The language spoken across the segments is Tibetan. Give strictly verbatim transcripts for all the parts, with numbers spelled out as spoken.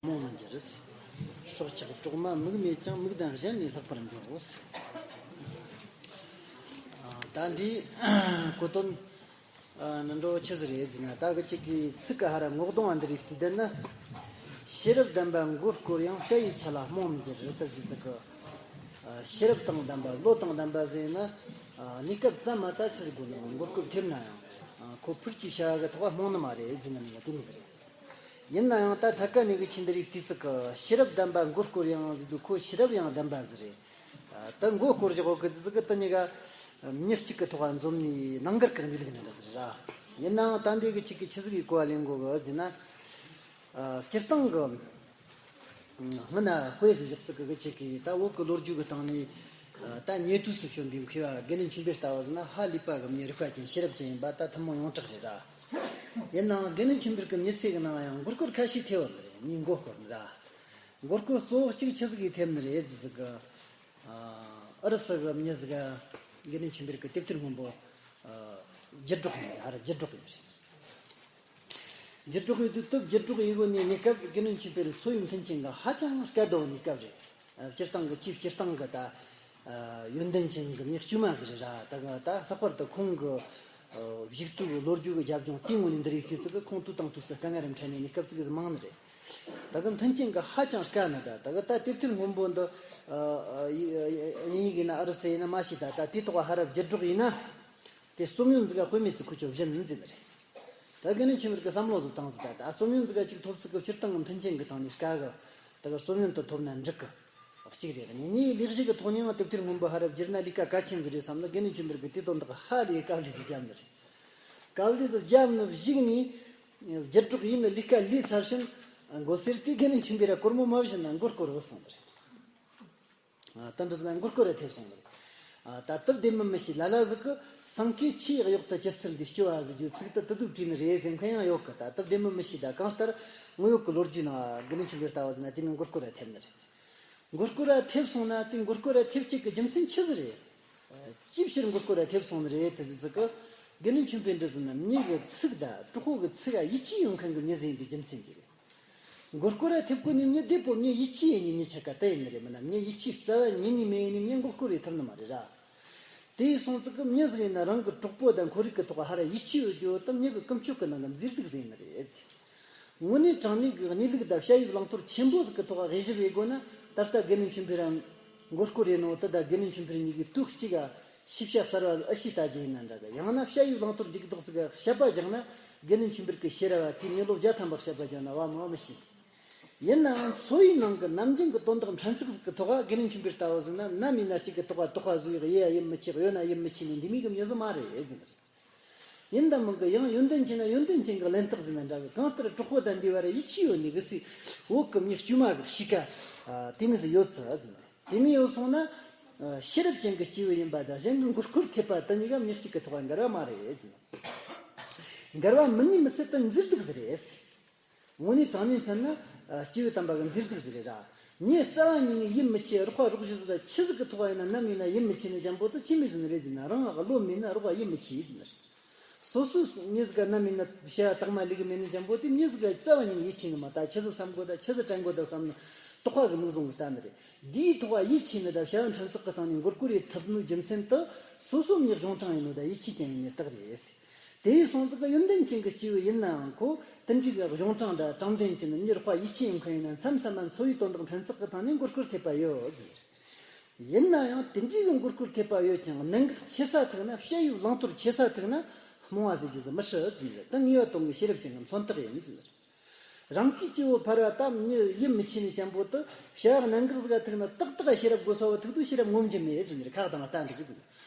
རྨོངས་མི་འགྱུར། སྲོག་ཆགས་གྲོག་མ་མིག་མེད་ཀྱང་། མིག་ལྡན་གཞན་ལས་ལྷག་པར་འགྱུར་རོ། ད་འདིའི་གོ་དོན་ནི་འགྲོ་ཆི་ཟིག་རེད་ཟེར་ན། ད་གི་ཅིག་གི་ཚིག་གི་ཧ་ར་ངོ་གདོང་བ་འདི་རིགས་དེ་ལྡན་ན། ཤེས་རབ་ལྡན་པ་མགོ་སྐོར་ཡང་། ཤ་ཡི་ཆ་ལ་རྨོངས་མི་འགྱུར་རེད། ད་ཅི་ཟིག་གི་ཤེས་རབ་དང་ལྡན་པ་བློ་དང་ལྡན་པ་ཟེར་ན། གནས་སྐབས་ཙམ་མ་ད་ཆི་ཟིག་དགོས་ན་མགོ་སྐོར་ཐེབས་ན་ཡང་ཁོ་ཕུགས་ཀྱི་བྱ་བ་གི་ཐོག་རྨོངས་ནི་མ་རེད་ཟེར་ན་ནི་དེ་མི་ཟེར། ཡིན་ན་ཡང་ད་ཐད་ཀ་ནས་གི་ཆི་འདི་རིགས་དུས་ཚིག་གི་ཤེས་རབ་ལྡན་པ་མགོ་སྐོར་ཡང་ཟེར་དུས་ཁོ་ཤེས་རབ་ཡང་ལྡན་པ་ཟིག་རེད། ད་མགོ་སྐོར་བཞག་གི་ཟིག་གི་དེ་གཉིས་ཀ་མྱི་གཅིག་གི་ཐོག་འཛོམས་ནས་ནང་འགལ་གི་གནས་ལུགས་ནི་འདྲ་ཟིག་རེད། ཡིན་ནའང་ད་འདི་གི་ཅིག་གི་ཆི་ཟིག་གི་གོ་བ་ལེན་དགོས་གི་ཟེར་ན། སྤྱིར་བཏང་གི་སྔོན་ན་དཔེ་ཟིག་བཞག་ཚིག་གི་གི་ཅིག་གི་ད་བོད་གི་ལོ་རྒྱུས་གི་སྟེང་ནས། ད་ཉེ་དུས་སུ་བྱོན་པའི་མཁས་པ་དགེ་འདུན་ཆོས་འཕེལ་ལྟ་བུ་ཟིག་ན་ཧ་ལས་པ་གི་མྱི་རིག་པ་ཅན་ཤེས་རབ་ཅན་ཡིན་པ་ད་ཐུན་མོང་ཡོངས་གྲགས་རེད་ར། ཡིན་ནའང་དགེ་འདུན་ཆོས་འཕེལ་གྱི་མྱི་ཚེ་གི་ནང་ཡང་མགོ་སྐོར་ཁ་ཤས་ཐེབས་པ་རེད། མྱིའི་མགོ་སྐོར་ནི་ར། མགོ་སྐོར་གཙོ་བོ་གཅིག་ཆི་ཟིག་གིས་ཐེབས་ནི་རེད་ཟེར་ཟིག་གི། ཨ་རུ་སུ་གི་མྱི་ཟིག་ག་དགེ་འདུན་ཆོས་འཕེལ་གྱི་དེབ་ཐེར་སྔོན་པོ་བརྒྱུད་སྒྲོག་ཡིན། ཨ་རུ་བརྒྱུད་སྒྲོག་ཡིན་རེད། བརྒྱུད་སྒྲོག་ཡིན་དུས་དེབ་བརྒྱུད་སྒྲོག་ཡིན་གོ་ནས་གནས་སྐབས་དགེ་འདུན་ཆོས་འཕེལ་འཚོ་བའི་མཐུན་རྐྱེན་གྱི་ཧ་ཅང་དཀའ་སྡུག་གནས་སྐབས་རེད། སྤྱིར་བཏང་གི་ཆེས་སྤྱིར་བཏང་གི་ད། ཡོན་ཏན་ཅན་གྱི་མྱི་དཀྱུས་མ་ཟིག་རེད་ར། ད་གི་ད་ལྷག་པར་དུ་ཁོང་གི་གཞུག་ཏུ་གི་ལོ་རྒྱུས་ཀྱི་རྒྱབ་ལྗོངས་དེའི་ངོས་ནས་འདི་རིགས་དུས་ཚིག་གི་ཁོང་དུས་དང་དུས་སུ་དཀའ་ངལ་རེ་འཕྲད་ནས་གནས་སྐབས་ཅིག་ཟིག་མང་ནི་རེད། ད་གི་མཐུན་རྐྱེན་གྱི་ཧ་ཅང་དཀའ་ནི་ད། ད་གི་ད་དེབ་ཐེར་སྔོན་པོ་འདི་དབྱིན་ཡིག་ཡིན་ན་ཨ་རུ་སུ་ཡིན་ན་མ་ཤེས། ད་ད་དེ་ཐོག་ཧ་ར་བརྒྱུད་སྒྲོག་ཡིན་ན། དེ་རྩོམ་ཡོན་ཟིག་ག་དཔེ་མེད་ཚིག་ཁུ་ཆོ་བཞིན་ཟིན་རེད། ད་དགེ་འདུན་ཆོས་འཕེལ་གྱི་བསམ་བློ་ཟིག་བཏང་ཟིག་ད་ད་རྩོམ་ཡོན་ཟིག་ག་ཅིག་ཐོབ་ཚིག་གི་སྤྱིར་བཏང་གི་མཐུན་རྐྱེན་གྱི་སྟེང་ནས་དཀའ་གི། ད་གི་རྩོམ་ཡོན་དུ་ཐོབ་ན་འགྲིག་གི། གཅིག་རེད། གཉིས་ནས་ལས་གཞི་གི་ཐོག་ནས་ཡང་དེབ་ཐེར་སྔོན་པོ་ཧ་ར་བསྒྱུར་ན་ལས་ཀ་གལ་ཆེན་ཟིག་རེད་བསམ་ན་དགེ་འདུན་ཆོས་འཕེལ་གྱི་དེ་དོན་དག་ཧ་ལས་དཀའ་ལས་ཟིག་བརྒྱབ་ནི་རེད། དཀའ་ལས་ཟིག་བརྒྱབ་ནི་གཞིག་ནས་བརྒྱུད་སྒྲོག་ཡིན་ནི་ལས་ཀ་ལས་ཚར་ཕྱིན་མགོ་སེར་དེ་དགེ་འདུན་ཆོས་འཕེལ་ར་སྒོར་མོ་མ་བྱིན་ན་མགོ་སྐོར་བུད་སོང་ནི་རེད། ད་འདྲ་ཟིག་ན་མགོ་སྐོར་ར་ཐེབས་སོང་ནི་རེད། ད་དེབ་བདེ་མོ་མི་ཤེས་ལ་ལ་ཟིག་གི་སེང་གེ་ཆེས་གཡོག་ཏུ་གྱུར་ཚུལ་འདི་སྐྱོ་བ་ཟིག་རྒྱུ་ཚིག་ཏུ་དུ་དུ་བྲིས་ནི་རེད་ཟེར་མཁན་ཡང་ཡོད་གི། ད་དེབ་བདེ་མོ་མི་ཤེས། ད་གང་ལྟར་དངོས་ཡོད་གི་ལོ་རྒྱུས་ནང་དགེ་འདུན་ཆོས་འཕེལ་ལྟ་བུ་ཟིག་ན་དེ་མིན་མགོ་སྐོར་ར་ཐེབས་ནི་རེད། མགོ་སྐོར་ར་ཐེབས་སོང་ན་དེ་མགོ་སྐོར་ར་ཐེབས་བྱེད་ཀྱི་རྒྱུ་མཚན་ཆི་ཟིག་རེད། ཅིའི་ཕྱིར་མགོ་སྐོར་ར་ཐེབས་སོང་ནི་རེད། དེ་ཟིག་གི་དགེ་འདུན་ཆོས་འཕེལ་འདྲ་ཟིག་ན་མྱི་གི་ཚིག་དང་གྲོགས་པོ་གི་ཚིག་ག་ཡིད་ཆེས་ཡོད་མཁན་གི་མྱི་ཟིག་ཡིན་པའི་རྒྱུ་མཚན་གྱིས་རེད། མགོ་སྐོར་ར་ཐེབས་གོ་ནི་མྱི་བདེ་པོ་མྱི་ཡིད་ཆེས་ཡིན་ནི་མྱི་ཆ་ག་ད་ཡིན་ནི་རེད། མིན་ན་མྱི་ཡིད་ཆེས་རྩ་བ་ཉིད་ནས་མེད་ནི་མྱི་མགོ་སྐོར་རེ་ཐེབས་ནི་མ་རེད་ར། དེ་ཡིན་སོང་ཙིག་གི་མྱི་ཟིག་ཡིན་ན་རང་གི་གྲོགས་པོ་དང་ཁོར་ཡུག་གི་ཐོག་ཧ་ར་ཡིད་ཆེས་ཡོད་རྒྱུ་དང་མྱི་གི་ཀུན་སྤྱོད་ཀྱི་ནང་གི་མཛེས་སྡུག་ཟིག་ཡིན་ནི་རེད། དངོས་གནས་དྲང་གནས་ཀྱི་གནས་ལུགས་དང་དཔྱད་ཡིག་བླང་དོར་ཆེན་པོ་ཟིག་གི་ཐོག་དབྱེ་ཞིབ་ཡེད་དགོས་ན་ད་ལྟ་དགེ་འདུན་ཆོས་འཕེལ་རང་མགོ་སྐོར་ཡིན་ནོ་དེ་དང་དགེ་འདུན་ཆོས་འཕེལ་གཉིས་ཀྱི་དུས་གཅིག་ག་ཤེས་བྱ་གསར་བ་ཨ་ཤི་ལྟ་རྒྱུ་ཡིན་ན་འདྲ་གི། ཡང་ན་དཔྱད་ཡིག་བླང་དོར་འཇུག་ལྡོག་ཟིག་ག་བཤད་པ་རྒྱག་ན་དགེ་འདུན་ཆོས་འཕེལ་གྱི་ཤེས་རབ་བ་དེ་མྱི་ལོ་བརྒྱ་ཐམ་པ་བཤད་པ་རྒྱག་ན་བ་མོ་མི་ཤེས། ཡིན་ནའང་འཚོ་བའི་ནང་གི་ནམ་རྒྱུན་གྱི་དོན་དག་ཕྲན་ཚེགས་ཟིག་གི་ཐོག་དགེ་འདུན་ཆོས་འཕེལ་ལྟ་བུ་ཟིག་ན་ནམ་ཡིན་ན་གཅིག་གི་ཐོག་དོགས་པ་བཟོ་ཡག་ཡེ་ཡ་ཡིད་མི་ཆེས་གཡོ་ན་ཡིད་མི་ཆེས་ནས་འདི་མོ་གི་མྱི་ཟིག་མ་རེད་ཟེར་ནི་རེད། ཡིན་དང་མིན་གི་ཡང་ཡོན་ཏན་ཆེ་ན་ཡོན་ཏན་ཅན་གི་གླེན་རྟགས་ཟིག་ན་འདྲ་གི། གང་ལྟར་གྲོགས་པོ་དང་འདི་བར་ཡིད་ཆེས་ཡོད་ནི་གི་སི་བོད་གི་མྱི་དཀྱུས་མ་གི་གཤིས་ཀ་དེ་མོ་ཟིག་ཡོད་ཚ་ཟིག་ན། དེ་མོ་ཡོད་སོང་ན་ཤེས་རབ་ཅན་གི་སྐྱེས་བུ་ཡིན་པ་དང་གཞན་གི་མགོ་སྐོར་ཐེབས་པ་དེ་གཉིས་ཀ་མྱི་གཅིག་གི་ཐོག་འགལ་བ་མ་རེད་ཟེར། འགལ་བ་མིན་ནི་མི་ཚད་དེ་མཛེས་སྡུག་ཟིག་རེད། དངོས་གནས་དྲང་གནས་བཤད་ན་སྐྱེས་བུ་དམ་པ་གི་མཛེས་སྡུག་ཟིག་རེད་ར། མྱི་རྩ་བ་ཉིད་ནས་ཡིད་མི་ཆེས་རོགས་པ་རོགས་གཞི་ཟིག་ལ་ཆི་ཟིག་གི་ཐོག་ཡིན་ན་ནམ་ཡིན་ན་ཡིད་མི་ཆེས་ནི་ཅན་པོ་དེ་ཆི་མོ་ཟིག་ནི་རེད་ཟེར་ན་རང་གི་བློ་མེད་ན་རོགས་པ་ཡིད་མི་ཆེས་ཟེར་ནི་རེད། སོ་སོའི་མྱི་ཟིག་ག་ནམ་ཡིན་ན་བྱ་བ་དག་མ་ལས་གི་མེད་ནི་ཅན་པོ་དེ་མྱི་ཟིག་ག་རྩ་བ་ཉིད་ནས་ཡིད་ཆེས་ནི་མ། ད་ཆི་ཟིག་བསམ་དགོས་ད་ཆི་ཟིག་དྲན་དགོས་ད་བསམ་ནི་དོགས་པ་གི་མིག་བཟུང་གི་ལྟ་ནི་རེད། འདིའི་ཐོག་ཡིད་ཆེས་ནི་ད་བྱ་བ་ཕྲན་ཚེགས་གི་སྟེང་ནས་མགོ་སྐོར་ཡེ་ཐུབ་ནོ་རྒྱུ་མཚན་དེ་སོ་སོ་མྱི་གཞུང་དྲང་ཡིན་ནོ་ད་ཡིད་ཆེས་ཅན་ཡིན་ནི་རྟགས་རེད། དེ་ཡིན་སོང་ཙིག་གི་ཡོན་ཏན་ཅན་གྱི་སྐྱེས་བུ་ཡིན་ནའང་ཁོ་དེ་འདྲའི་གི་གཞུང་དྲང་དང་དྲང་བདེན་ཅན་མྱི་རོགས་པ་ཡིད་ཆེས་ཡོད་མཁན་ཡིན་ན་མཚམས་མཚམས་མ་འཚོ་བའི་དོན་དག་ཕྲན་ཚེགས་གི་སྟེང་ནས་མགོ་སྐོར་ཐེབས་པ་ཡོད་ཟེར། ཡིན་ན་ཡང་དེ་འདྲའི་གི་མགོ་སྐོར་ཐེབས་པ་ཡོད་ཀྱང་གནད་འགག་ཆེ་ས་ཐུག་ན་དཔྱད་ཡིག་བླང་དོར་ཆེ་ས་ཐུག་ན་རྨོངས་པ་ཟེར་རྒྱུ་ཟིག་མི་སྲིད་ཟེར། ད་ངེས་པ་དོན་གི་ཤེས་རབ་ཅན་གི་མཚོན་རྟགས་ཡིན་ཟེར། རང་གི་སྐྱེ་བོ་ཕལ་བ་དམ་ཉིད་ཡིད་མི་ཆེས་ནས་ཅན་པོ་དེ་བྱ་བ་གནད་འགག་ཟིག་ག་ཐུག་ན་ཏག་ཏག་ཤེས་རབ་སྒོ་ས་བ་ཐུག་དུས་ཤེས་རབ་ངོམ་རྒྱུ་མེད་ཟེར་ནས་ཁག་དང་ལྟ་འདུག་ཟེར།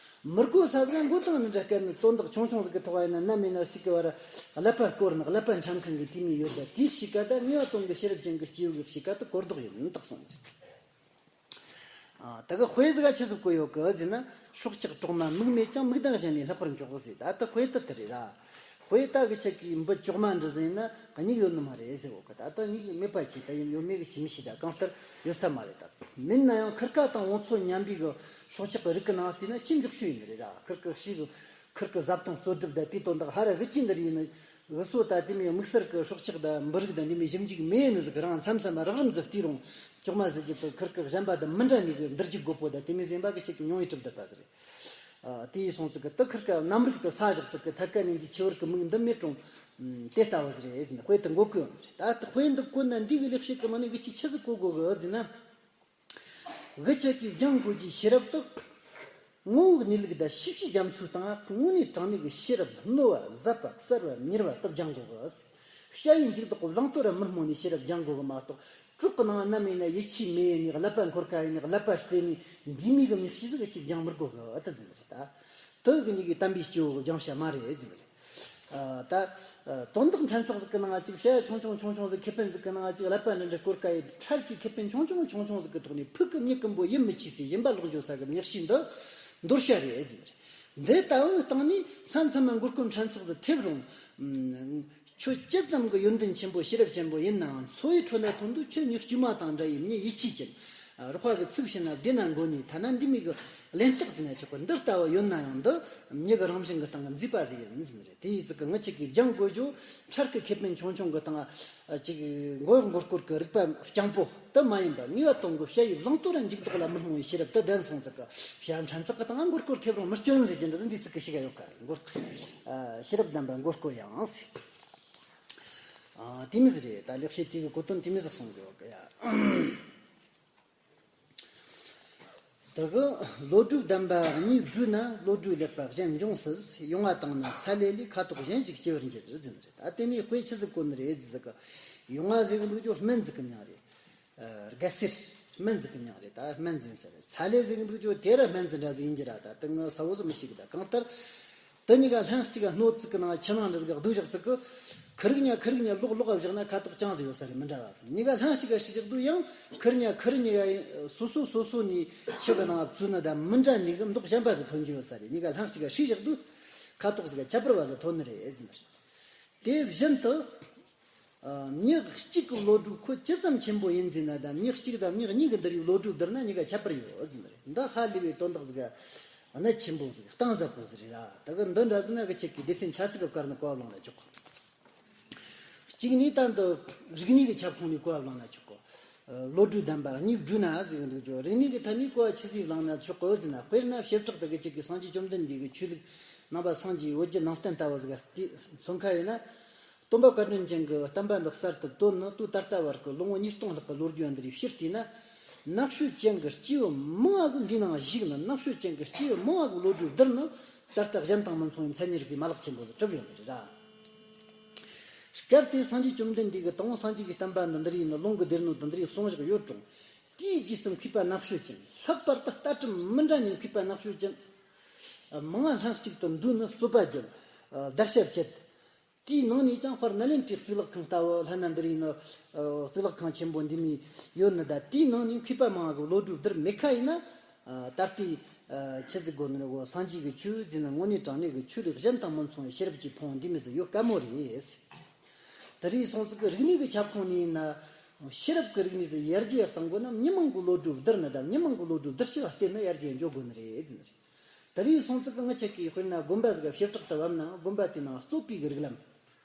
མི་དགོས་ས་ཟིག་མགོ་དང་ནི་འདྲ་སྐད་ནི་དོན་དག་ཆུང་ཆུང་ཟིག་གི་ཐོག་ཡིན་ན་ནམ་ཡིན་ན་གཅིག་གི་བར་ཀླད་པ་སྐོར་ནག་ཀླད་པ་འཁྲམ་མཁན་གི་དུས་ནས་ཡོད་པ་དེའི་གཤིས་ཀ་ད་ངེས་པ་དོན་གི་ཤེས་རབ་ཅན་གི་སྐྱེ་བོ་གི་གཤིས་ཀ་དེ་གོ་ལྡོག་ཡིན་ནི་རྟགས་སོང་ཟེར། ཨ། ད་གི་དཔེ་ཟིག་ག་ཆི་ཟིག་བཀོད་ཡོད་གི་ཟེར་ན། སྲོག་ཆགས་གྲོག་མ་མིག་མེད་ཀྱང་། མིག་ལྡན་གཞན་ལས་ལྷག་པར་མགྱོགས་ཟེར། ད་ལྟ་དཔེ་དེ་དེ་རེད་ལ། དཔེ་ད་གི་ཆེད་ཀྱི་འབུ་གྲོག་མ་འདྲ་ཟེར་ན་སྙིགས་ཡོད་ནི་མ་རེད་ཟེར་གོ་གི། ད་ལྟ་སྙིགས་མེད་པ་ཅིག་ད་ཡིན་ཡོད་མེད་གི་ཅི་མི་ཤེས། ད་གང་ལྟར་ཡོད་ས་མ་རེད། ད་མིན་ན་ཡང་ཁུར་ཁ་དང་བོང་ཚོ་མཉམ་པའི་གི་སྲོག་ཆགས་གི་རིགས་གི་ནང་བལྟས་ན་ཆེས་མགྱོགས་ཤོས་ཡིན་ནི་རེད་ལ། ཁུར་གི་ཤིག་གི་ཁུར་གི་བཟའ་བཏུང་གཙོ་སྒྲུབ་ད་དེའི་དོན་དག་ཧ་ར་གི་ཅི་འདི་རེད་ཡིན་ནི། འུ་སོ་ད་དེ་མོ་དམིགས་བསལ་གྱི་སྲོག་ཆགས་དང་འབུ་རིགས་དང་དེ་མོ་ཞིབ་འཇུག་མེད་ནི་ཟིག་རང་མཚམས་མཚམས་རགས་རིམ་ཟིག་བལྟས་རུང་ཅོག་མ་ཟེར་རྒྱུ་དང་ཁིར་ཀི་གཞན་པ་དང་མི་འདྲ་ནི་གི་འདིར་འཇུག་དགོས་པོ་དང་དེ་མོ་ཟིན་པ་གི་ཆེད་ཀྱི་མྱོང་བའི་གྲུབ་བསྡད་པ་ཟིག་རེད། ཨ། དེ་ཡིན་སོང་ཙི་གི་དེ་ཁིར་ཀི་གནམ་རིག་ཏུ་ས་བཞག་ཙི་གི་ཐད་ཀ་ནས་འདི་ཆེ་བར་གི་མིག་འདི་མེད་རུང་། ཨ། དེ་ལྟ་བུ་ཟིག་རེད་ཟིན་དཔེ་དེ་འགོད་གི་ཡོང་ནི་རེད། ད་དཔེ་འདི་བཀོད་ན་འདི་གི་ལེགས་བཤད་གི་མ་ནི་གི་ཆི་ཆི་ཟིག་གོ་དགོས་གི་ཟིན་ན། གི་ཆེད་ཀྱི་སྦྱང་དགོས་ཀྱི་ཤེས་རབ་དག་ངོ་བོ་གནས་ལུགས་དང་ཤེས་བྱའི་རྒྱ་མཚོའི་སྟེང་དངོས་གནས་དྲང་གནས་ཀྱི་ཤེས་རབ་རྣོ་བ་ཟབ་པ་གསལ་བ་མྱུར་བ་དག་སྦྱང་དགོས་གི། ཞ་ཡི་འཇུག་ལྡོག་གི་བླང་དོར་ར་མི་རྨོངས་ནས་ཤེས་རབ་སྦྱང་དགོས་གི་མ་གཏོགས་གྲོགས་ཀྱི་ནང་ནམ་ཡིན་ན་ཡིད་ཆེས་མེད་ནས་ཀླད་པ་འཁོར་ཁ་ཡིན་ནས་ཀླད་པ་རྩེ་ནས་འདི་མིག་གི་མིག་ཤེས་ཟིག་གི་ཅིག་སྦྱང་མི་དགོས་གི་ཨ་ཏི་ཟིན་རེད་ད། དེ་གི་གཉིས་ཀྱི་དམ་པའི་སྐྱེ་བོ་གི་སྦྱང་བྱ་མ་རེད་ཟིན་རེད། ཨ། ད། ཨ། དོན་དག་ཕྲན་ཚེགས་ཟིག་གི་ནང་ཅིག་བྱ་ཡ་ཆུང་ཆུང་ཆུང་ཆུང་ཟིག་ཁེ་ཕན་ཟིག་གི་ནང་ཅིག་ཀླད་པ་འདྲ་འདྲ་སྐོར་ཀ་ཡི་ཕྲལ་གྱི་ཁེ་ཕན་ཆུང་ཆུང་ཆུང་ཆུང་ཟིག་གི་ཐོག་ནས་ཕུགས་ཀྱི་མྱུ་གུ་འབོ་ཡིད་མི་ཆེས་སའི་ཡིན་པ་ལོག་འཇོག་ས་གི་མྱི་ཤེས་འདི་འདོར་བྱ་རེད་ཟིན་རེད། འདི་ལྟ་བུ་སྟེང་ནས་ས་མཚམས་མ་མགོ་སྐོར་ཕྲན་ཚེགས་ཟིག་ཐེབས་རུང་། ཨ། ཁྱོད་ཇི་ཙམ་གྱི་ཡོན་ཏན་ཆེན་པོ་ཤེས་རབ་ཆེན་པོ་ཡིན་ནའང་འཚོ་བའི་ཁྲོད་ན་ཐོན་དུས་ཁྱོད་མྱི་དཀྱུས་མ་དང་འདྲ་ཡི་མྱི་ཡིད་ཆེས་ཅན། རོགས་པ་གི་ཚིག་བཤད་ན་བདེ་ན་མགོ་ནས་ཐ་ན་འདི་མིག་གི་ལན་རྟགས་ཟིན་ན་ཆོག་གི། འདི་ལྟ་བུ་ཡོད་ན་ཡང་འདི་མྱི་གི་རང་བཞིན་གི་སྟེང་གི་མཛེས་པ་ཟིག་ཡིན་ཟིན་རེད། དེ་ཡི་ཚིག་གི་ངི་ཆིག་གི་སྦྱང་དགོས་རྒྱུ་ཁྲར་གི་ཁེ་ཕན་ཆུང་ཆུང་གི་སྟེང་ཅིག་མགོ་གཡོག་མགོ་སྐོར་གི་རིག་པ་རྐྱང་པོ་དུ་མ་ཡིན་པ་ངེས་པ་གཏོང་གི་ཞ་ཡི་བླང་དོར་ར་འཇུག་ལྡོག་ལ་མི་རྨོངས་པའི་ཤེས་རབ་དུ་ལྡན་སོང་ཚིག་གི་བྱ་ཕྲན་ཚེགས་གི་སྟེང་མགོ་སྐོར་ཐེབས་རུང་མི་སྐྱོན་ཟེར་གྱི་འདི་ཚིག་གི་ཤི་ག་ཡོད་ག་མགོ་ཤེས་རབ་ལྡན་པ་མགོ་སྐོར་ཡང་ཟེར། ཨ། དེ་མི་ཟིག་རེད། ད་ལེགས་བཤད་དེ་གི་གོ་དོན་དེ་མི་ཟིག་གསུང་གི་ཡོད་གི་ཡ། དེ་གི་བློ་གྲོས་ལྡན་པ་གཉིས་བགྲོས་ན་བློ་གྲོས་ལེགས་པ་གཞན་འབྱུང་སྲིད། ཡོང་བ་བཏང་ན་ཚ་ལེ་ལས་ཁ་དོག་གཞན་ཞིག་སྐྱེ་བར་འགྱུར་ཟེར་ནི་རེད། ད་དེ་ནས་དཔེ་ཆི་ཟིག་གོ་ནི་རེད་ཟེར་གི། ཡོང་བ་ཟེར་གི་འདུག་ཅོ་སྨན་ཟིག་གི་མྱིང་རེད། ཨ། རྒད་ཟེར། སྨན་ཟིག་གི་མྱིང་རེད། ད་སྨན་ཟིག་ཟེར་རེད། ཚ་ལེ་ཟེར་གི་འདུག་ཅོ་དེ་ར་སྨན་ཟིག་འདྲ་ཟིག་ཡིན་གྱི་ར། ད་དེ་ངི་ས་བོ་ཟིག་མི་ཤེས་གི། ད་གང་ལྟར། དེ་གཉིས་ཀ་ལྷན་གཅིག་ག་སྣོད་ཅིག་གི་ནང་ཆུ་ནང་འདྲ་ཟིག་ག་བསྡུས་བཞག་ཚིག་གི། ཁི་རིག་ཉ་ཁི་རིག་ཉ་ལོག་ལོག་ག་བཞག་ན་ཁ་དོག་ཅང་ཟིག་ཡོད་ས་རེད། མི་འདྲ་བ་ཟིག་གཉིས་ཀ་ལྷན་གཅིག་ག་བསྲེས་བཞག་དུས་ཡང་ཁི་རིག་ཉ་ཁི་རིག་ཉ་ག་སོ་སོ་སོ་སོ་ནས་ཆུ་གི་ནང་བཙོས་ནི་དང་མི་འདྲ་ནི་གི་མདོག་གཞན་པ་ཟིག་ཐོན་གྱི་ཡོད་ས་རེད། གཉིས་ཀ་ལྷན་གཅིག་ག་བསྲེས་བཞག་དུས་ཁ་དོག་ཟིག་ག་ཁྱད་པར་བ་ཟིག་ཐོན་ནི་རེད་ཟེར་ནི་རེད། དེ་བཞིན་དུ། ཨ། མྱི་གཅིག་གི་བློ་གྲོས་ཁོ་ཇི་ཙམ་ཆེན་པོ་ཡིན་ཟེར་ན་དང་མྱི་གཅིག་དང་མྱི་གཉིས་ཀྱི་འདི་རིགས་བློ་གྲོས་བསྡུར་ན་གཉིས་ཀ་ཁྱད་པར་ཡོད་ཟེར་ནི་རེད། འདི་ཧ་ལས་པའི་དོན་དག་ཟིག་གནད་ཆེན་པོ་ཟིག་གཏིང་ཟབ་པོ་ཟིག་རེད་ར། ད་གི་འདི་འདྲ་ཟིག་ན་གི་ཁྱེད་ཀྱིས་སྡེ་ཚན་ཆ་ཚིག་གི་བཀར་ནས་གོ་བ་བླངས་ན་ཆོག་གི། གཅིག་ནས་ད་འདི་རིག་གནས་ཀྱི་ཁྱབ་ཁོངས་ནས་གོ་བ་བླངས་ན་ཆོག་གི། བློ་གྲོས་ལྡན་པ་གཉིས་བགྲོས་ན་ཟེར་གི་འདུག་ཅོ། རིག་གནས་ཀྱི་ཐད་ནས་གོ་བ་ཆི་ཟིག་བླངས་ན་ཆོག་གི་ཟེར་ན། དཔེར་ན་བྱེ་བྲག་ཏུ་གི་ཁྱེད་ཀྱིས་སངས་རྒྱས་བཅོམ་ལྡན་འདས་ཀྱི་ཆོས་ལུགས་ནང་པ་སངས་རྒྱས་ཡོད་རྒྱུ་ནང་བསྟན་ལྟ་བུ་ཟིག་ག་མཚོན་ཁ་ཡིན་ན། སྟོན་པ་བཀའ་དྲིན་ཅན་གྱི་བསྟན་པ་འདི་གསར་དུ་བཏོད་ནི་དུས་ད་ལྟ་བར་གྱི་ལོ་ངོ་ཉིས་སྟོང་ལྷག་གི་ལོ་རྒྱུས་འདི་རིགས་ཕྱིར་བལྟས་ན། ནག་ཤོས་ཅན་གྱི་སྐྱེས་བུ་མང་བ་ཟིག་འདིའི་ནང་ཞུགས་ནི། ནག་ཤོས་ཅན་གྱི་སྐྱེས་བུ་མང་བ་གི་བློ་གྲོས་བསྡུར་ནི་ད་ལྟ་གཞན་དང་མི་མཚུངས་པའི་མཚན་ཉིད་རིག་པའི་མ་ལག་ཆེན་པོ་ཟིག་གྲུབ་ཡོད་ནི་རེད་ར། གལ་ཏེ་སངས་རྒྱས་བཅོམ་ལྡན་འདས་ཀྱིས་དང་པོ་སངས་རྒྱས་ཀྱི་བསྟན་པ་འདི་འདི་རིགས་ནི་ལུང་གི་སྡེ་སྣོད་དང་འདི་རིགས་གསུངས་བཞག་ཡོད་རུང་། དེའི་རྗེས་སུ་མཁས་པ་ནག་ཤོས་ཅན། ལྷག་པར་དུ་ལྟ་གྲུབ་མི་འདྲ་ནས་མཁས་པ་ནག་ཤོས་ཅན། མང་ང་ལྷན་གཅིག་ཏུ་འདུས་ནས་རྩོད་པ་བརྒྱབ། བརྡར་ཤ་བཅད། དེའི་ནང་ནས་ཀྱང་དཔེར་ན་ལན་ཀྲིག་གཙུག་ལག་ཁང་ལྟ་བུ། ལྷ་ན་འདི་རིགས་ནི་གཙུག་ལག་ཁང་ཆེན་པོ་འདི་མི་ཡོད་ནི་ད། དེའི་ནང་ནས་མཁས་པ་མང་གི་བློ་གྲོས་བསྡུར་མེད་ཁ་ཡིན་ན། ད་ལྟའི་ཆི་ཟིག་གོ་ནི་རེད་གོ། སངས་རྒྱས་ཀྱི་ཆོས་ཟེར་ན་དངོས་གནས་དྲང་གནས་ཀྱི་ཆོས་ལུགས་གཞན་དང་མི་མཚུངས་པའི་ཤེས་རབ་ཀྱི་ཕུང་བོ་འདི་མི་ཟིག་ཡོད་དཀའ་མོ་རེད། དེ་རིགས་སོང་ཙིག་གི་རིག་གནས་ཀྱི་ཁྱབ་ཁོངས་ནས་ཡིན་ན། ཤེས་རབ་ཀྱི་རིག་གནས་ཟིག་ཡར་རྒྱས་གཏང་དགོས་ན་མི་མང་གི་བློ་གྲོས་བསྡུར་ནི་དང་མི་མང་གི་བློ་གྲོས་བསྡུར་ཞིབ་བལྟས་ནས་ཡར་རྒྱས་འགྱོ་དགོས་ནི་རེད་ཟེར་ནི་རེད། དེ་རིགས་སོང་ཙིག་གི་ངི་ཆ་གིས་དཔེར་ན་དགོན་པ་ཟིག་ག་བྱེ་བྲག་ཏུ་བབས་ན་དགོན་པ་དེའི་ནང་རྩོད་པའི་གི་རིགས་ལམ།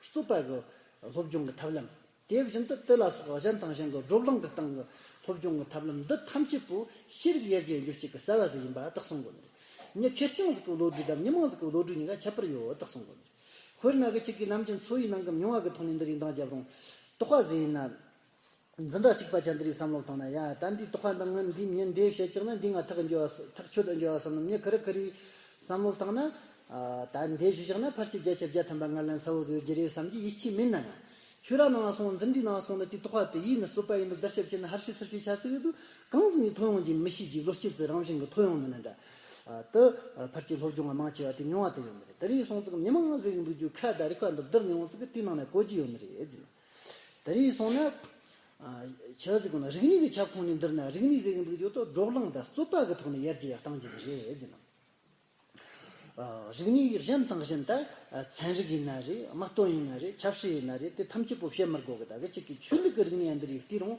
རྩོད་པ་གི་སློབ་སྦྱོང་གི་ཐབས་ལམ། དེ་བཞིན་དུ་དེ་ལ་སོགས་གཞན་དང་གཞན་གྱི་བགྲོ་གླེང་གི་སྟེང་གི་སློབ་སྦྱོང་གི་ཐབས་ལམ་འདི་ཐམས་ཅད་པོ་ཤེས་རིག་ཡར་རྒྱས་འགྱུར་བྱེད་ཀྱི་རྩ་བ་ཟིག་ཡིན་པ་དག་གསུང་དགོས་ནི་རེད། མྱི་ཁེར་རྐྱང་ཟིག་གི་བློ་གྲོས་དང་མི་མང་ཟིག་གི་བློ་གྲོས་གཉིས་ཀ་ཁྱད་པར་ཡོད་དག་གསུང་དགོས་ནི་རེད། དཔེར་ན་གི་ཁྱེད་ཀྱིས་ནམ་རྒྱུན་འཚོ་བའི་ནང་གི་མྱོང་བ་གི་ཐོག་ནས་འདི་རིགས་འདང་བརྒྱབ་རུང་། དོགས་པ་ཟིག་ཡིན་ན། འཛིན་གྲྭ་གཅིག་པ་ཅན་འདི་རིགས་བསམ་བློ་བཏང་ན་ཡ། ད་འདིའི་དོགས་པ་འདི་ངས་འདིའི་མྱི་འདི་བཤད་ཀྱང་ན་འདི་ང་ཐག་འཇོ་བ་ཐག་ཆོད་འཇོ་བ་བསམ་ན། མྱི་ཁི་རི་ཁི་རི་བསམ་བློ་བཏང་ན། ཨ། ད་འདི་ཞུ་བཞག་ན་ཕལ་ཆེར་བརྒྱ་ཆ་བརྒྱ་ཐམ་པ་ང་ལན་གསལ་བོ་བཟོ་རྒྱུ་རེད་བསམ་གྱི་ཡིད་ཆེས་མེད་ན་ཡང་། ཆོས་ར་ནང་སོང་འཛིན་གྲྭའི་ནང་སོང་ན་དེའི་དོགས་པ་དེ་ཡིས་ནི་རྩོད་པ་ཡིན་ནི་བརྡར་ཤ་བཅད་ནི་ཧར་ཤེད་ཚུར་ཤེད་ཆ་ཚིག་ཡོད་དུས་གང་ཟིག་ནས་ཐོན་ཡོང་གི་མི་ཤེས་ཀྱི་བློ་སྐྱེད་ཚིག་རང་བཞིན་གྱི་ཐོན་ཡོང་ནི་ན་འདྲ། ཨ། དེ་ཕལ་ཆེར་སློབ་སྦྱོང་བ་མང་ཆེ་བ་དེ་མྱོང་བ་དེ་ཡོད་མི་རེད། དེ་རིགས་སོང་ཙིག་མྱི་མང་ཟིག་གི་འདུག་རྒྱུ་ཁ་དང་རིག་པ་འདི་བསྡུར་ནས་ཡོང་ཙིག་གི་དེའི་ནང་ནས་གོ་རྒྱུ་ཡོད་ནི་རེད་ཟེར་ན། དེ་རིགས་སོང་ན། ཨ། ཆི་ཟིག་གོ་ན་རིག་གནས་ཀྱི་ཁྱབ་ཁོངས་ནས་བསྡུར་ན་རིག་གནས་ཟེར་གི་འདུག་རྒྱུ་དེ་བགྲོ་གླེང་དང་རྩོད་པ་གི་ཐོག་ནས་ཡར་རྒྱས་ཡག་གཏང་རྒྱུ་ཟིག་རེད་ཟེར་ན། ཨ། རིག་གནས་གཞན་དང་གཞན་ད། ཨ། ཚན་རིག་ཡིན་ན་རེད། དམག་དོན་ཡིན་ན་རེད། ཆབ་སྲིད་ཡིན་ན་རེད། དེ་ཐམས་ཅད་པོ་བཤད་མི་དགོས་གི། ད་གི་ཅིག་གི་ཆོས་ལུགས་ཀྱི་རིག་གནས་ཡང་འདི་རིགས་བལྟས་རུང་།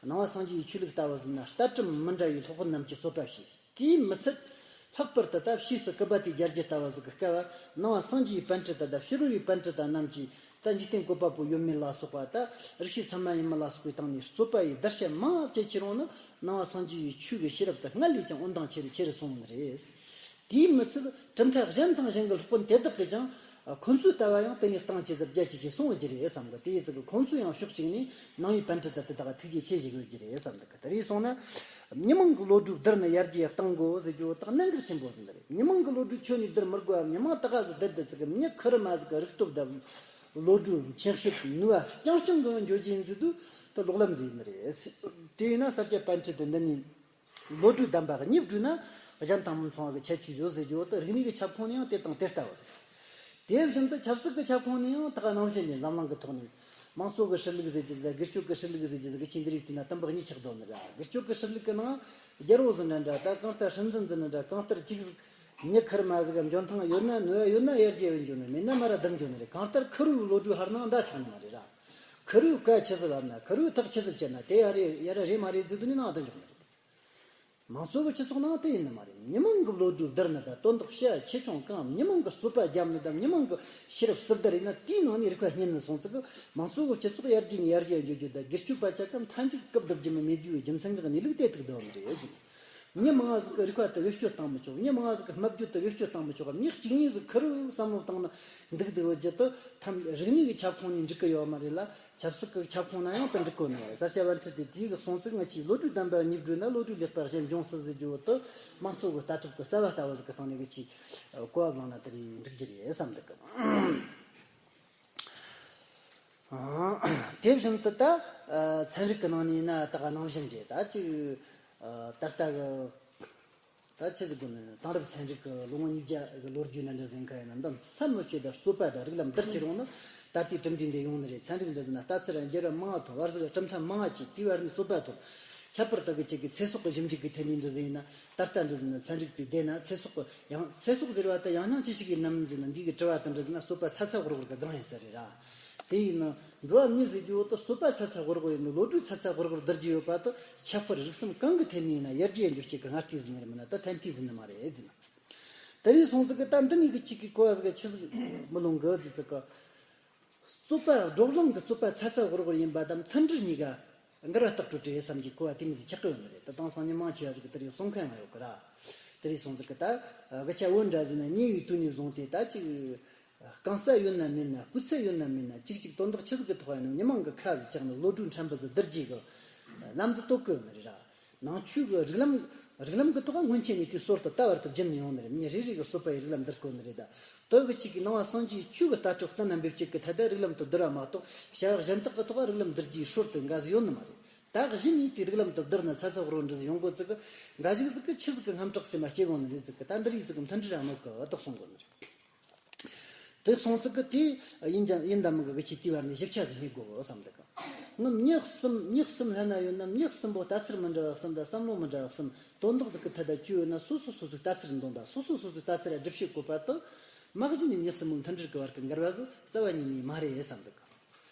ནང་པ་སངས་རྒྱས་ཀྱི་ཆོས་ལུགས་ལྟ་བུ་ཟིན་ན་ལྟ་གྲུབ་མི་འདྲ་བའི་སློབ་དཔོན་རྣམས་ཀྱིས་རྩོད་པ་བྱས། དེས་མི་ཚད། ལྷག་པར་དུ་ད་ཕྱིས་སུ་ཀུ་པ་ཏིའི་རྒྱལ་རྒྱུད་ལྟ་བུ་ཟིག་གི་སྐབས་ནང་པ་སངས་རྒྱས་པཎྜི་ཏ་དང་ཕྱི་རོལ་པའི་པཎྜི་ཏ་རྣམས་ཀྱིས་ ད་འཇིག་རྟེན་བཀོད་པ་པོ་ཡོད་མེད་ལ་སོགས་པ། ད་རིག་བྱེད་ཚད་མ་ཡིན་མིན་ལ་སོགས་པའི་སྟེང་ནས་རྩོད་པ་ཡི་བརྡར་ཤ་མང་བ་བཅད་ཁྱེར་འོང་ན། ནང་པ་སངས་རྒྱས་པའི་ཆོས་ཀྱི་ཤེས་རབ་དེ་སྔར་ལས་ཀྱང་འོད་མདངས་ཆེ་རུ་ཆེ་རུ་སོང་བ་རེད། དེས་མི་ཚད་གྲུབ་མཐའ་གཞན་དང་གཞན་གྱི་སློབ་དཔོན་དེ་དག་གིས་ཀྱང་ཁོ་ཚོའི་ལྟ་བ་ཡང་དེ་ནས་སྟངས་ཇེ་ཟབ་རྒྱ་ཇེ་ཆེ་སོང་བ་ཅི་རེད་བསམ་གི། དེ་ཡི་ཚིག་གི་ཁོ་ཚོས་ཡང་ཕྱོགས་གཅིག་ནས་ནང་པའི་པཎ་ཌི་ཏ་དེ་དག་ཐུགས་རྗེ་ཆེ་ཞིག་ཡོད་ཀྱི་རེད་བསམ་གི། དེ་རེད་སོང་ན། མི་མང་གི་བློ་གྲོས་བསྡུར་ནས་ཡར་རྒྱས་གཏང་དགོས་ཟེར་རྒྱུ་དག་གནད་འགག་ཆེན་པོ་ཟིག་རེད། མི་མང་གི་བློ་གྲོས་ཁྱོན་ནས་བསྡུར་མི་དགོས། མི་མང་ད་ག་ཟིག་བསྡད་དེ་ཚིག་གི་མྱི་ཁུ་རི་མ་ཟིག་གི་རིག་སྟོབས་དང་བློ་གྲོས་མཁྱེན་ཤེས་ནུས་པ་རྐྱང་རྐྱང་གི་འཇོག་རྒྱུ་ཡིན་ཟེར་དུས་དེ་ལོག་ལམ་ཟིག་ཡིན་ནི་རེད། དེ་ཡིན་ན་ས་སྐྱ་པཎ་ཌི་ཏ་འདི་ནས་བློ་གྲོས་ལྡན་པ་གཉིས་བསྒྲུབས་ན་གཞན་དང་མི་མཚུངས་པ་གི་ཁྱད་ཆོས་ཡོད་ཟེར་རྒྱུ་དེ་རིག་གནས་ཀྱི་ཁྱབ་ཁོངས་ནས་ཡང་དེ་དང་དེ་ལྟ་བུ་ཟིག་རེད། དེ་བཞིན་དུ་ཆབ་སྲིད་ཀྱི་ཁྱབ་ཁོངས་ནས་ཡང་ད་ག་ནང་བཞིན་གྱི་འཛམ་གླིང་གི་ཐོག་ནས་དམངས་གཙོ་གི་ཧྲིལ་ལུགས་ཟེར་རྒྱུ་ཟིག་དང་སྒེར་གཅོད་ཀྱི་ཧྲིལ་ལུགས་ཟེར་རྒྱུ་ཟིག་གི་ཆེས་འདི་རིགས་བལྟས་ན་དུམ་བུ་གཉིས་ཆགས་འདུག་ནི་ར། སྒེར་གཅོད་ཀྱི་ཧྲིལ་ལུགས་ཀྱི་ནང་རྒྱལ་པོ་ཟིག་འདྲ་འདྲ། ད་གང་ལྟར་སྲིད་འཛིན་ཟིག་འདྲ་འདྲ། གང་ལྟར་ཅིག་ཟིག་མྱི་ཁུར་མ་ཟིག་ག་འཇོན་ཐང་ཡོད་ན་ནུས་པ་ཡོད་ན་ཡར་རྒྱས་ཡོད་འགྱོ་ནི། མེད་ན་མར་ར་བསྡད་འགྱོ་ནི་རེད། གང་ལྟར་ཁུར་བོའི་བློ་གྲོས་ཧར་ནང་འདའ་ཆོག་ནི་མ་རེད་ར། ཁུར་བོའི་བཀའ་ཆི་ཟིག་བབས་ན། ཁུར་བོའི་ཐག་ཆི་ཟིག་བཅད་ན། དེ་ཡ་རེད་ཡ་ར་རེད་མ་རེད་ཟེར་དུས་ནི་ནང་བསྡད་འགྱོ་ནི་རེད། མང་གཙོ་གི་སྤྱི་ཚོགས་ནང་དེ་ཡིན་ནི་མ་རེད། མི་མང་གི་བློ་གྲོས་བསྡུར་ནི་དང་། དོན་དག་བྱ་བ་ཆེ་ཆུང་གང་། མི་མང་གི་རྩོད་པ་རྒྱབ་ནི་དང་། མི་མང་གི་ཤེས་རབ་གསལ་བརྡར་ཡིན་ན། དེའི་ནང་ནས་རིག་པ་རྙེད་ནི་སོང་ཙི་གི་མང་གཙོ་གི་སྤྱི་ཚོགས་ཡར་རྒྱས་ནས་ཡར་རྒྱས་འགྱོ་རྒྱུ་དང་། སྒེར་གཅོད་པ་ཆ་ག་མཐའ་མཇུག་སྐབས་བསྡུ་རྒྱུ་མི་མེད་རྒྱུའི་རྒྱུ་མཚན་གི་གནས་ལུགས་དེ་ཐུག་བསྡད་ནི་རེད། མི་མང་ཟིག་གི་རིག་པ་དེ་བེད་སྤྱོད་བཏང་མི་ཆོག། མི་མང་ཟིག་གི་སྨྲ་བརྗོད་དེ་བེད་སྤྱོད་བཏང་མི་ཆོག། མི་གཅིག་གཉིས་ཟིག་ཁུར་བསམ་བློ་བཏང་ན་འདུག་འདུག་བརྗོད་དུ་ཐམ་རིག་གནས་ཀྱི་ཁྱབ་ཁོངས་ནས་འགྲིག་གི་ཡོད་མ་རེད་ལ། ཆབ་སྲིད་ཀྱི་ཁྱབ་ཁོངས་ན་ཡང་དེ་འགྲིག་གོ་ནི་རེད། ས་སྐྱ་པཎ་ཌི་ཏས་དེའི་གི་གསུང་ཚིག་ང་ཆོས་བློ་གྲོས་ལྡན་པ་གཉིས་བསྒྲུབས་ན་བློ་གྲོས་ལེགས་པ་གཞན་འབྱུང་སྲིད་ཟེར་རྒྱུ་བོ་དེ་དམངས་གཙོ་གི་ལྟ་གྲུབ་ཀྱི་རྩ་བ་ལྟ་བུ་ཟིག་གི་སྟེང་ནས་གི་ཆི་གོ་བ་བླངས་ན་དེ་རེད་འགྲིག་རྒྱུ་རེད་བསམ་འདུག་གི། དེ་བཞིན་དུ་ད་ཚན་རིག་གི་ནང་ནས་ཡིན་ན་ད་ག་ནང་བཞིན་རེད། ད་ཅིག་ད་ལྟ་གི་ད་ཆི་ཟིག་དགོས་ནི། དེང་རབས་ཚན་རིག་གི་ལོ་ངོ་ཉིས་བརྒྱ་གི་ལོ་རྒྱུས་ནང་འདྲ་ཟིན་ཁ་ཡིན་ན། འདི་ས་མི་ཆོས་དང་རྩོད་པ་དང་རིགས་ལམ་བསྡུར་ཁྱེར་འོང་ན། ད་ལྟའི་གྲུབ་འབྲས་འདི་ཡོང་ནི་རེད། ཚན་རིག་འདྲ་ཟིན་ན་ལྟ་ཚུལ་ར་འགྱུར་བ་མང་བ་ཐོན། བར་ཟིག་གྲུབ་མཐའ་མང་བ་བཅད། དེའི་བར་ནས་རྩོད་པ་ཐོན། ཁྱད་པར་དག་གི་ཅིག་གི་ཚེ་སྲོག་གི་ཞིབ་འཇུག་གི་ཐད་ནས་འདྲ་ཟིན་ཡིན་ན། ད་ལྟ་འདྲ་ཟིན་ན་ཚན་རིག་པས་བལྟས་ན་ཚེ་སྲོག་གི་ཡང་ཚེ་སྲོག་ཟེར་བ་དེ་ཡང་སྙིང་ཅི་ཞིག་ཡིན་ནམ་ཟེར་ན། འདི་གི་དྲི་བ་དང་འདྲ་ཟིན་ན་རྩོད་པ་ཚ་ཚ་འུར་འུར་གི་སྒང་ཡིན་ས་རེད་ར། དེ་ཡིན་ན། འགྲོ་བ་མི་ཟེར་རྒྱུ་བོ་དེ་རྩོད་པ་ཚ་ཚ་འུར་འུར་ཡིན་ནོ། བློ་གྲོས་ཚ་ཚ་འུར་འུར་བསྡུར་རྒྱུ་ཡོད་པ་དེ་ཁྱད་པར་རིགས་གསུམ་གང་གི་ཐད་ནས་ཡིན་ན་ཡར་རྒྱས་འགྱོ་རྒྱུ་གི་སྔ་ལྟས་ཟིན་ནི་རེད། མིན་ན་ད་ཐན་ལྟས་ཟིན་ནི་མ་རེད་ཟེར་ན། དེ་རིང་སོང་ཙི་གི་ད་འདི་ནས་གི་གཅིག་གི་གོ་བ་ཟིག་ཆི་ཟིག་མི་ལོང་གི་ཟེར་ཙི་གི། རྩོད་པ་བགྲོ་གླེང་གི་རྩོད་པ་ཚ་ཚ་འུར་འུར་ཡིན་པ་དང་མཐུན་སྒྲིལ་གཉིས་ཀ་འགལ་བ་ལྟག་སྤྲོད་བྲལ་བསམ་གྱི་གོ་བ་དེ་མོ་ཟིག་ཆགས་གི་ཡོད་ནི་རེད། ད་དེང་སང་མི་མང་ཆེ་བ་ཟིག་གི་དེ་རིང་གསུང་མཁན་ཡང་ཡོད་གི་ར། དེ་རིང་སོང་ཙི་གི་ད་སྐད་ཆ་འོ་འདྲ་ཟིག་ན་ཉེ་བའི་དུས་ནས་བཟུང་སྟེ་ད་ཅིག་རྐང་རྩལ་ཡོད་ན་མེད་ན། སྤུས་ཚད་ཡོད་ན་མེད་ན། ཅིག་ཅིག་དོན་དག་ཆི་ཟིག་གི་ཐོག་ཡིན་ན་མི་མང་གི་ཁ་ཟིག་བཅག་ནས་བློ་གྲོས་ཕྲན་བུ་ཟིག་བསྡུར་རྒྱུ་གི་ལམ་ཟིག་གཏོད་གི་ཡོད་ནི་རེད་ར། ནང་ཆོས་ཀྱི་རིགས་ལམ། རིགས་ལམ་གྱི་ཐོག་སྔོན་ཆད་ནས་དེའི་སྲོལ་དེ་ད་བར་དུ་བརྒྱུད་ནས་ཡོང་ནི་རེད། མི་རེ་རེ་གི་རྩོད་པ་ཡི་རིགས་ལམ་བསྡུར་དགོས་ནི་རེད། ད་དེ་གི་གཅིག་གིས་ནང་པ་སངས་རྒྱས་ཆོས་ཀྱི་ལྟ་གྲུབ་གཏན་ལ་འབེབས་བྱེད་ཀྱི་ཐད་ད་རིགས་ལམ་དེ་བསྡུར་བ་མ་གཏོགས། བྱ་བ་གཞན་དག་གི་ཐོག་རིགས་ལམ་བསྡུར་རྒྱུའི་སྲོལ་དེ་འགའ་ཟིག་ཡོད་ནི་མ་རེད། ད་གཞི་ནས་དེའི་རིགས་ལམ་དེ་བསྡུར་ན་ཚ་ཚ་འུར་འུར་འདྲ་ཟིག་ཡོང་གོ་ཙི་གི། འགའ་ཞིག་ཟིག་གིས་ཆི་ཟིག་གི་རྔམ་སྐྲག་སེམས་མ་སྐྱེ་གོ་ནི་རེད་ཟེར་གི། ད་འདི་རིགས་ཟིག་གི་མཐུན་སྒྲིལ་ར་མེད་གི་དག་གསུང་གོ་ནི་རེད། དེ་སོང་ཙི་གི་དེ་ཡིན་ཀྱང་ཡིན་དང་མིན་གི་གི་ཆེད་དེའི་བར་ནས་ཞིབ་ཆ་ཟིག་རྙེད་དགོས་བསམ་འདུག་གི། ངའི་མྱི་གསུམ། མྱི་གསུམ་ལྷན་ན་ཡོད་ན། མྱི་གསུམ་པོ་ལྟ་ཚུལ་མི་འདྲ་བ་གསུམ་དང་བསམ་བློ་མི་འདྲ་བ་གསུམ། དོན་དག་ཟིག་གི་ཐད་ད་བཅོས་ཡོད་ན། སོ་སོ་སོ་སོའི་ལྟ་ཚུལ་འདོན་པ། སོ་སོ་སོ་སོའི་ལྟ་ཚུལ་ལ་སྒྲུབ་བྱེད་བཀོད་པ་དེ་མ་གཞི་ནས་མྱི་གསུམ་པོ་མཐུན་སྒྲིལ་གི་བར་གི་འགལ་བ་ཟིག་རྩ་བ་ཉིད་ནས་མ་རེད་བསམ་འདུག་གི།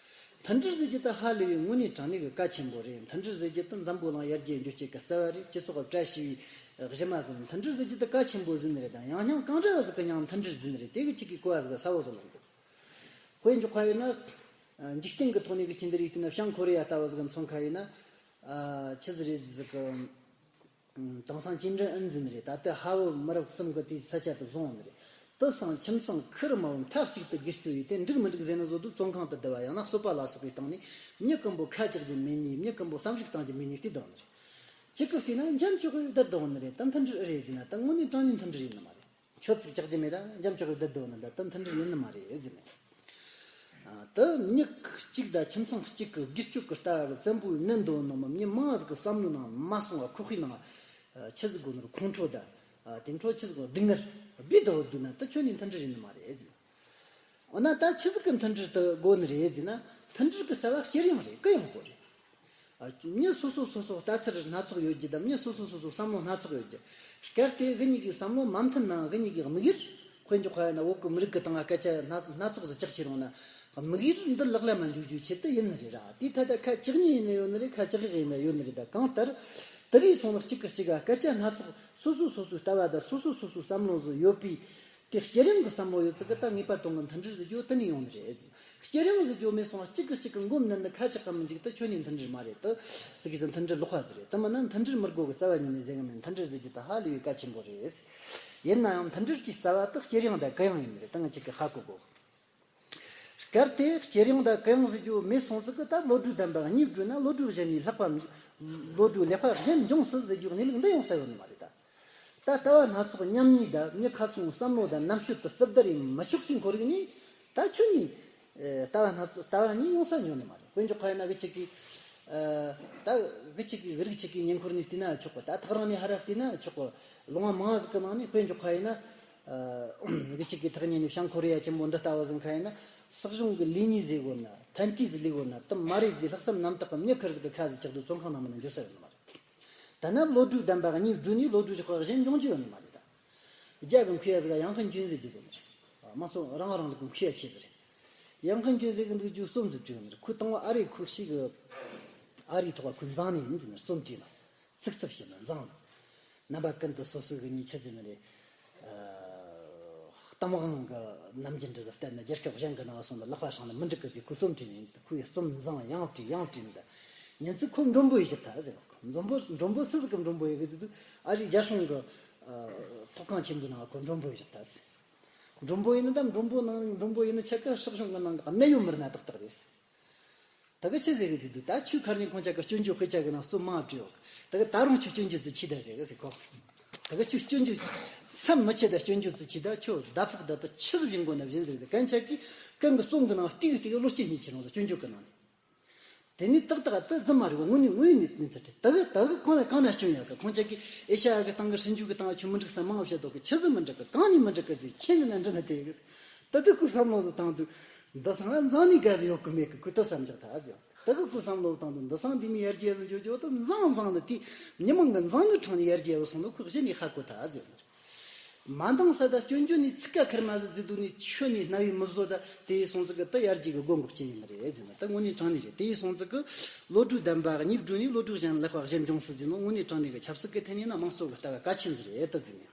མཐུན་སྒྲིལ་ཟེར་རྒྱུ་དེ་ཧ་ལས་པའི་དངོས་གནས་དྲང་གནས་ཀྱི་གལ་ཆེན་པོ་རེད། མཐུན་སྒྲིལ་ཟེར་རྒྱུ་དེ་འཛམ་བུ་གླིང་ཡར་རྒྱས་འགྱོ་བྱེད་ཀྱི་རྩ་བ་རེད། སྤྱི་ཚོགས་བཀྲ་ཤིས་པའི་གཞི་མ་ཟིག་མཐུན་སྒྲིལ་ཟེར་རྒྱུ་དེ་གལ་ཆེན་པོ་ཟིག་ནི་རེད། ད་ཡང་སྙིང་གང་འདྲ་བ་ཟིག་གི་མྱིང་མཐུན་སྒྲིལ་ཟེར་ནི་རེད། དེ་གི་གཅིག་གི་གོ་བ་ཟིག་གསལ་བོ་ཟིག་ལོང་གོ། དཔེ་འཇོག་པ་ཡིན་ན། འཇིག་རྟེན་གྱི་ཐོག་ནས་གི་ཆི་འདི་རིགས་བལྟས་ན། བྱང་ཁོ་རེ་ཡ་ལྟ་བུ་ཟིག་མཚོན་ཁ་ཡིན་ན། ཆི་ཟིག་རེད་ཟིག་གི། དེང་སང་ཅིན་ཀྲིན་ཨུན་ཟེར་ནི་རེད། ད་ལྟའི་ཧྭ་ཝུ་མི་རབས་གསུམ་གི་དེའི་ས་ཆ་དེ་བཟུང་བ་ནི་རེད། དེ་སང་ཁྱིམ་ཚང་ཁེར་མ་བོ་མཐའ་གཅིག་ཏུ་སྒེར་གཅོད་ཡས་ཏེ། འགྲིག་མི་འགྲིག་ཟེར་ནི་བཟོ་དུས་བཙོན་ཁང་དུ་བསྡུ་བ་ཡང་ན་རྩོད་པ་ལ་སོགས་པའི་སྟེང་ནས་མྱི་ཀུན་པོ་ཁ་གྲག་རྒྱུ་མེད་ནས། མྱི་ཀུན་པོ་བསམ་གཞིག་གཏང་རྒྱུ་མེད་ནས་བལྟས་བསྡད་བ་ནི་རེད། གཅིག་གིས་བལྟས་ན་འཇམ་ཅོག་གིས་བསྡད་བསྡད་བ་ནི་རེད། ད་མཐུན་སྒྲིལ་ཨེ་རེད་ཟེར་ན། ད་དངོས་གནས་དྲང་གནས་མཐུན་སྒྲིལ་ཡིན་ནི་མ་རེད། ཁྱོད་ཚིག་ཅག་རྒྱུ་མེད། ད་འཇམ་ཅོག་གིས་བསྡད་བསྡད་བ་ནི་ད་ད་མཐུན་སྒྲིལ་ཡིན་ནི་མ་རེད་ཟེར་ནས། ཨ། ད་མྱི་གཅིག་དང་ཁྱིམ་ཚང་གཅིག་གི་སྒེར་གཅོད་ཀྱི་ལྟ་བ་གི་བཙན་པོའི་ནད་འདོད་ནོ་མ། མྱི་མང་ཟིག་གི་བསམ་བློའི་ནང་མ་སོང་བ། ཁོག་པའི་ནང་ཆི་ཟིག་དགོས་ནོ་ར་ཁོང་ཁྲོ་དང་། ཨ། དེ་འཕྲོ་ཆི་ཟིག་དགོས་སྡུག་བསྔལ་སྦས་བསྡད་བསྡད་ན་ད་ཁྱོད་ནི་མཐུན་སྒྲིལ་ཡིན་ནི་མ་རེད་ཟེར་ནས། འོ་ན་ད་ཆི་ཟིག་གི་མཐུན་སྒྲིལ་དེ་དགོས་ནི་རེད་ཟེར་ན། མཐུན་སྒྲིལ་གི་རྩ་བ་གཅེར་ཡངས་རེད། གུ་ཡངས་པོ་རེད། ཨ། མྱི་སོ་སོ་སོ་སོ་ལྟ་ཚུལ་སྣ་ཚོགས་ཡོད་རྒྱུ་དང་། མྱི་སོ་སོ་སོ་སོ་བསམ་བློ་སྣ་ཚོགས་ཡོད་རྒྱུ། གལ་ཏེ་གི་གཉིས་ཀྱི་བསམ་བློ་མ་མཐུན་ནའང་གི་གཉིས་ཀྱི་དམིགས་ཡུལ། དཔེ་འཇོག་པ་ཡིན་ན་བོད་ཀྱི་མི་རིགས་ཀྱི་སྟེང་ང་སྐད་ཆ་སྣ་སྣ་ཚོགས་སུ་ཅག་ཅིག་རུང་ན། དམིགས་ཡུལ་འདི་ལག་ལེན་མ་འཇུག་རྒྱུའི་ཆེད་དུ་ཡིན་ནི་རེད་ར། དེའི་ཐད་ད་ཁ་ཅིག་ཉིད་ཡིན་ན་ཡོད་ནི་རེད། ཁ་ཅིག་ཡིན་ན་ཡོད་ནི་རེད། ད་གང་ལྟར་དེ་རིགས་སོང་ལ་གཅིག་གིས་གཅིག་ག་སྐད་ཆ་སྣ་ཚོགས། སོ་སོ་སོ་སོའི་ལྟ་བ་དང་སོ་སོ་སོ་སོའི་བསམ་བློ་ཟིག་ཡོད་པའི། དེ་སྐྱེ་རིང་གི་བསམ་བློ་ཡོད་ཚད་ཀྱི་ད་ངེས་པ་དོན་གྱི་མཐུན་སྒྲིལ་ཟེར་རྒྱུ་དེ་ནས་ཡོང་ནི་རེད། སྐྱེ་རིང་ཟེར་རྒྱུ་མེད་སོང་བ་གཅིག་གིས་གཅིག་གི་མགོ་མནན་ནས་ཁ་གཅིག་ག་མི་འཇུག་ད་ཁྱོད་ནས་མཐུན་སྒྲིལ་མ་རེད། ད་ཙི་གེ་ཟིག་མཐུན་སྒྲིལ་ལོག་པ་ཟིག་རེད། ད་མིན་ན་མཐུན་སྒྲིལ་མི་དགོས་གི་རྩ་བ་ཉིད་ནས་ཟེར་གི་མིན། མཐུན་སྒྲིལ་ཟེར་རྒྱུ་ད་ཧ་ལས་པའི་གལ་ཆེན་པོ་རེད། ཡིན་ན་ཡང་མཐུན་སྒྲིལ་གྱི་རྩ་བ་དེ་སྐྱེ་རིང་དང་གུ་ཡངས་ཡིན་ནི་རེད། ད་ང་གཅིག་གིས་ཧ་གོ་དགོས། གལ་ཏེ་སྐྱེ་རིང་དང་གུ་ཡངས་ཟེར་རྒྱུ་མེད་སོང་ཙི་གི་ད་བློ་གྲོས་ལྡན་པ་གཉིས་བགྲོས་ན་བློ་གྲོས་གཞན་ནས་ལྷག་པ། བློ་གྲོས་ལེགས་པ་གཞན་འབྱུང་སྲིད་ཟེར་རྒྱུ་གནས་ལུགས་འདི་ཡོང་ས་ཡོད་ནི་མ་རེད་ད། ད་ལྟ་བ་སྣ་ཚོགས་མཉམ་ཉིད་དང་མྱི་ཁ་ཚོན་བསམ་བློ་དང་རྣམ་དཔྱོད་དུ་རྩུབ་བརྡར་ཡིན་མི་ཆོག་སའི་ཁོར་ཡུག་ནས་ད་ཁྱོད་ནས་ལྟ་བ་སྣ་ཚོགས་ལྟ་བ་གཉིས་ཡོང་ས་འཇོག་ནི་མ་རེད། དཔེ་འཇོག་པ་ཡིན་ན་གི་ཆེ་གི་ད་གི་ཆེ་གི་རིགས་ཆེ་གི་ཉེ་འཁོར་ནས་བལྟས་ན་ཆོག་གི། ད་ཐག་རིང་ནས་ཧ་ར་བལྟས་ན་ཆོག་གི། ལོ་ངོ་མང་ཟིག་གི་ནང་ནས་དཔེ་འཇོག་པ་ཡིན་ན། གི་ཆེ་གི་ཐག་ཉེ་ནས་བྱང་ཁོ་རེ་ཡ་ཆེན་པོ་འདི་ལྟ་བུ་ཟིག་ཁ་ཡིན་ན་སྲིད་གཞུང་གི་ལས་ཉིན་ཟེར་དགོས་ན། ཐན་ཏི་ཟིག་ལས་དགོས་ན་དུ་མ་རེད་ཟིག་ལྷག་བསམ་རྣམ་དག་གི་མྱི་ཁེར་ཟིག་གི་ཁ་ཟིག་ཆགས་དུས་བཙོན་ཁང་ནང་མི་ནང་འགྱོ་ས་ཡོད་ནི་མ་རེད། ད་ནི་བློ་གྲོས་ལྡན་པ་གཉིས་བགྲོས་ནས་བློ་གྲོས་རིག་པ་གཞན་འབྱུང་རྒྱུ་ཡོད་ནི་མ་རེད་ད། རྒྱ་གི་མཁས་པ་ཟིག་ག་ཡང་ཧན་ཅུན་ཟེར་གྱི་ཟེར་ནི་རེད། དམངས་གཙོ་རང་རང་ལུགས་ཀྱི་མཁས་པ་ཆེ་ཟིག་རེད། ཡང་ཧན་ཅུན་ཟེར་གི་འདུག་རྒྱུ་རྩོམ་ཟིག་བྲིས་ཡོད་ནི་རེད། ཁོས་དང་བ་ཨ་རིའི་ཁོ་ཤེས་གི་ཨ་རིའི་ཐོག་ཁོས་འཛིང་ནས་ཡིན་ཟེར་ནི་རེད། རྩོམ་བྲིས་ན་ཚིག་རྩུབ་བྱས་ན་འཛིང་ན། རྣམ་པ་ཀུན་ཏུ་སོ་སོ་གི་ཉིད་ཆི་ཟེར་ནི་རེད། ཨ། གཏམ་དབང་གི་ནམ་རྒྱུན་འདྲ་ཟིག་བསྟན་ན་རྒྱལ་ཁབ་གཞན་གི་ནང་སོང་ན་ལག་པ་སྲང་ན་མི་འགྲིག་གི་ཟེར། ཁོས་རྩོམ་བྲིས་ནས་ཡིན་ཟེར། ཁོས་རྩོམ་འཛིང་ཡང་བྲིས་ཡང་བྲིས་ནས་ད་ཉིན་ཚིག་ཁོ་མགྲོན་པོ་ཡི་བཞག་ད་ཟེར། མགྲོན་པོ་མགྲོན་པོ་སུ་ཟིག་གི་མགྲོན་པོ་ཡི་གི་ཟེར་དུས་ཨ་རིའི་རྒྱ་སྲུང་གི་ཨ། ཐོག་ཁང་ཆེན་པོའི་ནང་ཁོ་མགྲོན་པོ་ཡི་བཞག་ད་ཟེར། མགྲོན་པོ་ཡིན་ན་ད་མགྲོན་པོ་ནང་མགྲོན་པོ་ཡིན་ན་ཆ་ག་སྲིད་གཞུང་གི་ནང་གི་གནད་ཡོད་མི་སྣ་ཏག་ཏག་རེད་ཟེར། ད་གི་ཆི་ཟེར་གི་ཟེར་དུས་ད་ཁྱོད་ཁ་ཉིན་ཁོང་ཅག་གི་སྐྱོན་བརྗོད་དཔེ་ཆ་གི་ནང་རྩོམ་མང་བྲིས་ཡོད་གི། ད་གི་ད་རུང་ཁྱོད་སྐྱོན་བརྗོད་ཙི་ཆི་ད་ཟེར་གི་ཟེར་ཁོ། ད་གི་ཁྱོད་སྐྱོན་བརྗོད་མཚམས་མི་ཆད་ད་སྐྱོན་བརྗོད་ཙི་ཆི་ད། ཁྱོད་ཟླ་ཕོགས་ད་ད་ཆི་ཟིག་བྱིན་དགོས་ན་བྱིན་ཟེར་གི་ཟེར། གན་ཆ་གི་གན་གི་རྩོམ་གི་ནང་བལྟས་གི་བལྟས་གི་བློ་སྐྱེད་ཉིད་ཆེ་རུང་ཟེར་སྐྱོན་བརྗོད་གི་ནང་ནས། དེ་ནས་ཏག་ཏག་ད་རྫུན་མ་རེད་བ། དངོས་གནས་དངོས་གནས་མི་ཚད་རེད། ད་གི་ད་གི་གང་ལ་གང་ན་སྐྱོན་ཡོད་གི། ཁོང་ཅག་གིས་ཨེ་ཤ་ཡ་གི་སྟེང་གི་སྲིད་འཇུག་གི་སྟེང་ཆུ་མི་འགྲིག་ས་མང་བ་བཤད་འདུག་གི། ཆི་ཟིག་མི་འགྲིག་གི། གང་ནས་མི་འགྲིག་གི་ཟེར། ཁྱེད་ནས་ན་འདྲི་ན་དེ་གི། ད་དུ་ཁོས་བསམ་བློ་ཟིག་བཏང་དུས་འདི་སང་འཛིང་ནས་དགའ་ཟིག་ཡོད་གི་མེད་གི་ཁོས་ད་བསམ་འཇོག་ད་ཟེར། ད་གི་ཁོས་བསམ་བློ་བཏང་དུས་འདི་སང་འདི་མི་ཡར་རྒྱས་ཟིག་འཇོག་རྒྱུ་ད་འཛིང་འཛིང་ནི་དེ་མི་མང་གི་འཛིང་ནི་འཕྲང་ནས་ཡར་རྒྱས་བུད་སོང་ནོ་ཁོས་གཞི་ནས་ཧ་གོ་ད་ཟེར། མ་འདང་ས་ད་སྐྱོན་བརྗོད་ནས་ཚིག་ཀ་ཁེར་མ་ཟིག་ཟིག་འདུག་ནས་ཆོས་ནས་རྣ་བའི་མི་བཟོ་ད། དེ་ཡིན་སོང་ཙི་གི་ད་ཡར་རྒྱས་ཀྱི་སྒོ་འགོག་ཅན་ཡིན་ནི་རེད་ཟེར་ན་ད་དངོས་གནས་དྲང་ནི་རེད། དེ་ཡིན་སོང་ཙི་གི་བློ་གྲོས་ལྡན་པ་གཉིས་བགྲོས་ནས་བློ་གྲོས་གཞན་ལེགས་པ་གཞན་འབྱུང་སྲིད་ཟེར་ནོ་དངོས་གནས་དྲང་ནི་གི་ཆབ་སྲིད་ཀྱི་ཐད་ནས་ན་དམངས་གཙོ་གི་ལྟ་བ་གལ་ཆེན་ཟིག་རེད་ད་ཟེར་ནས།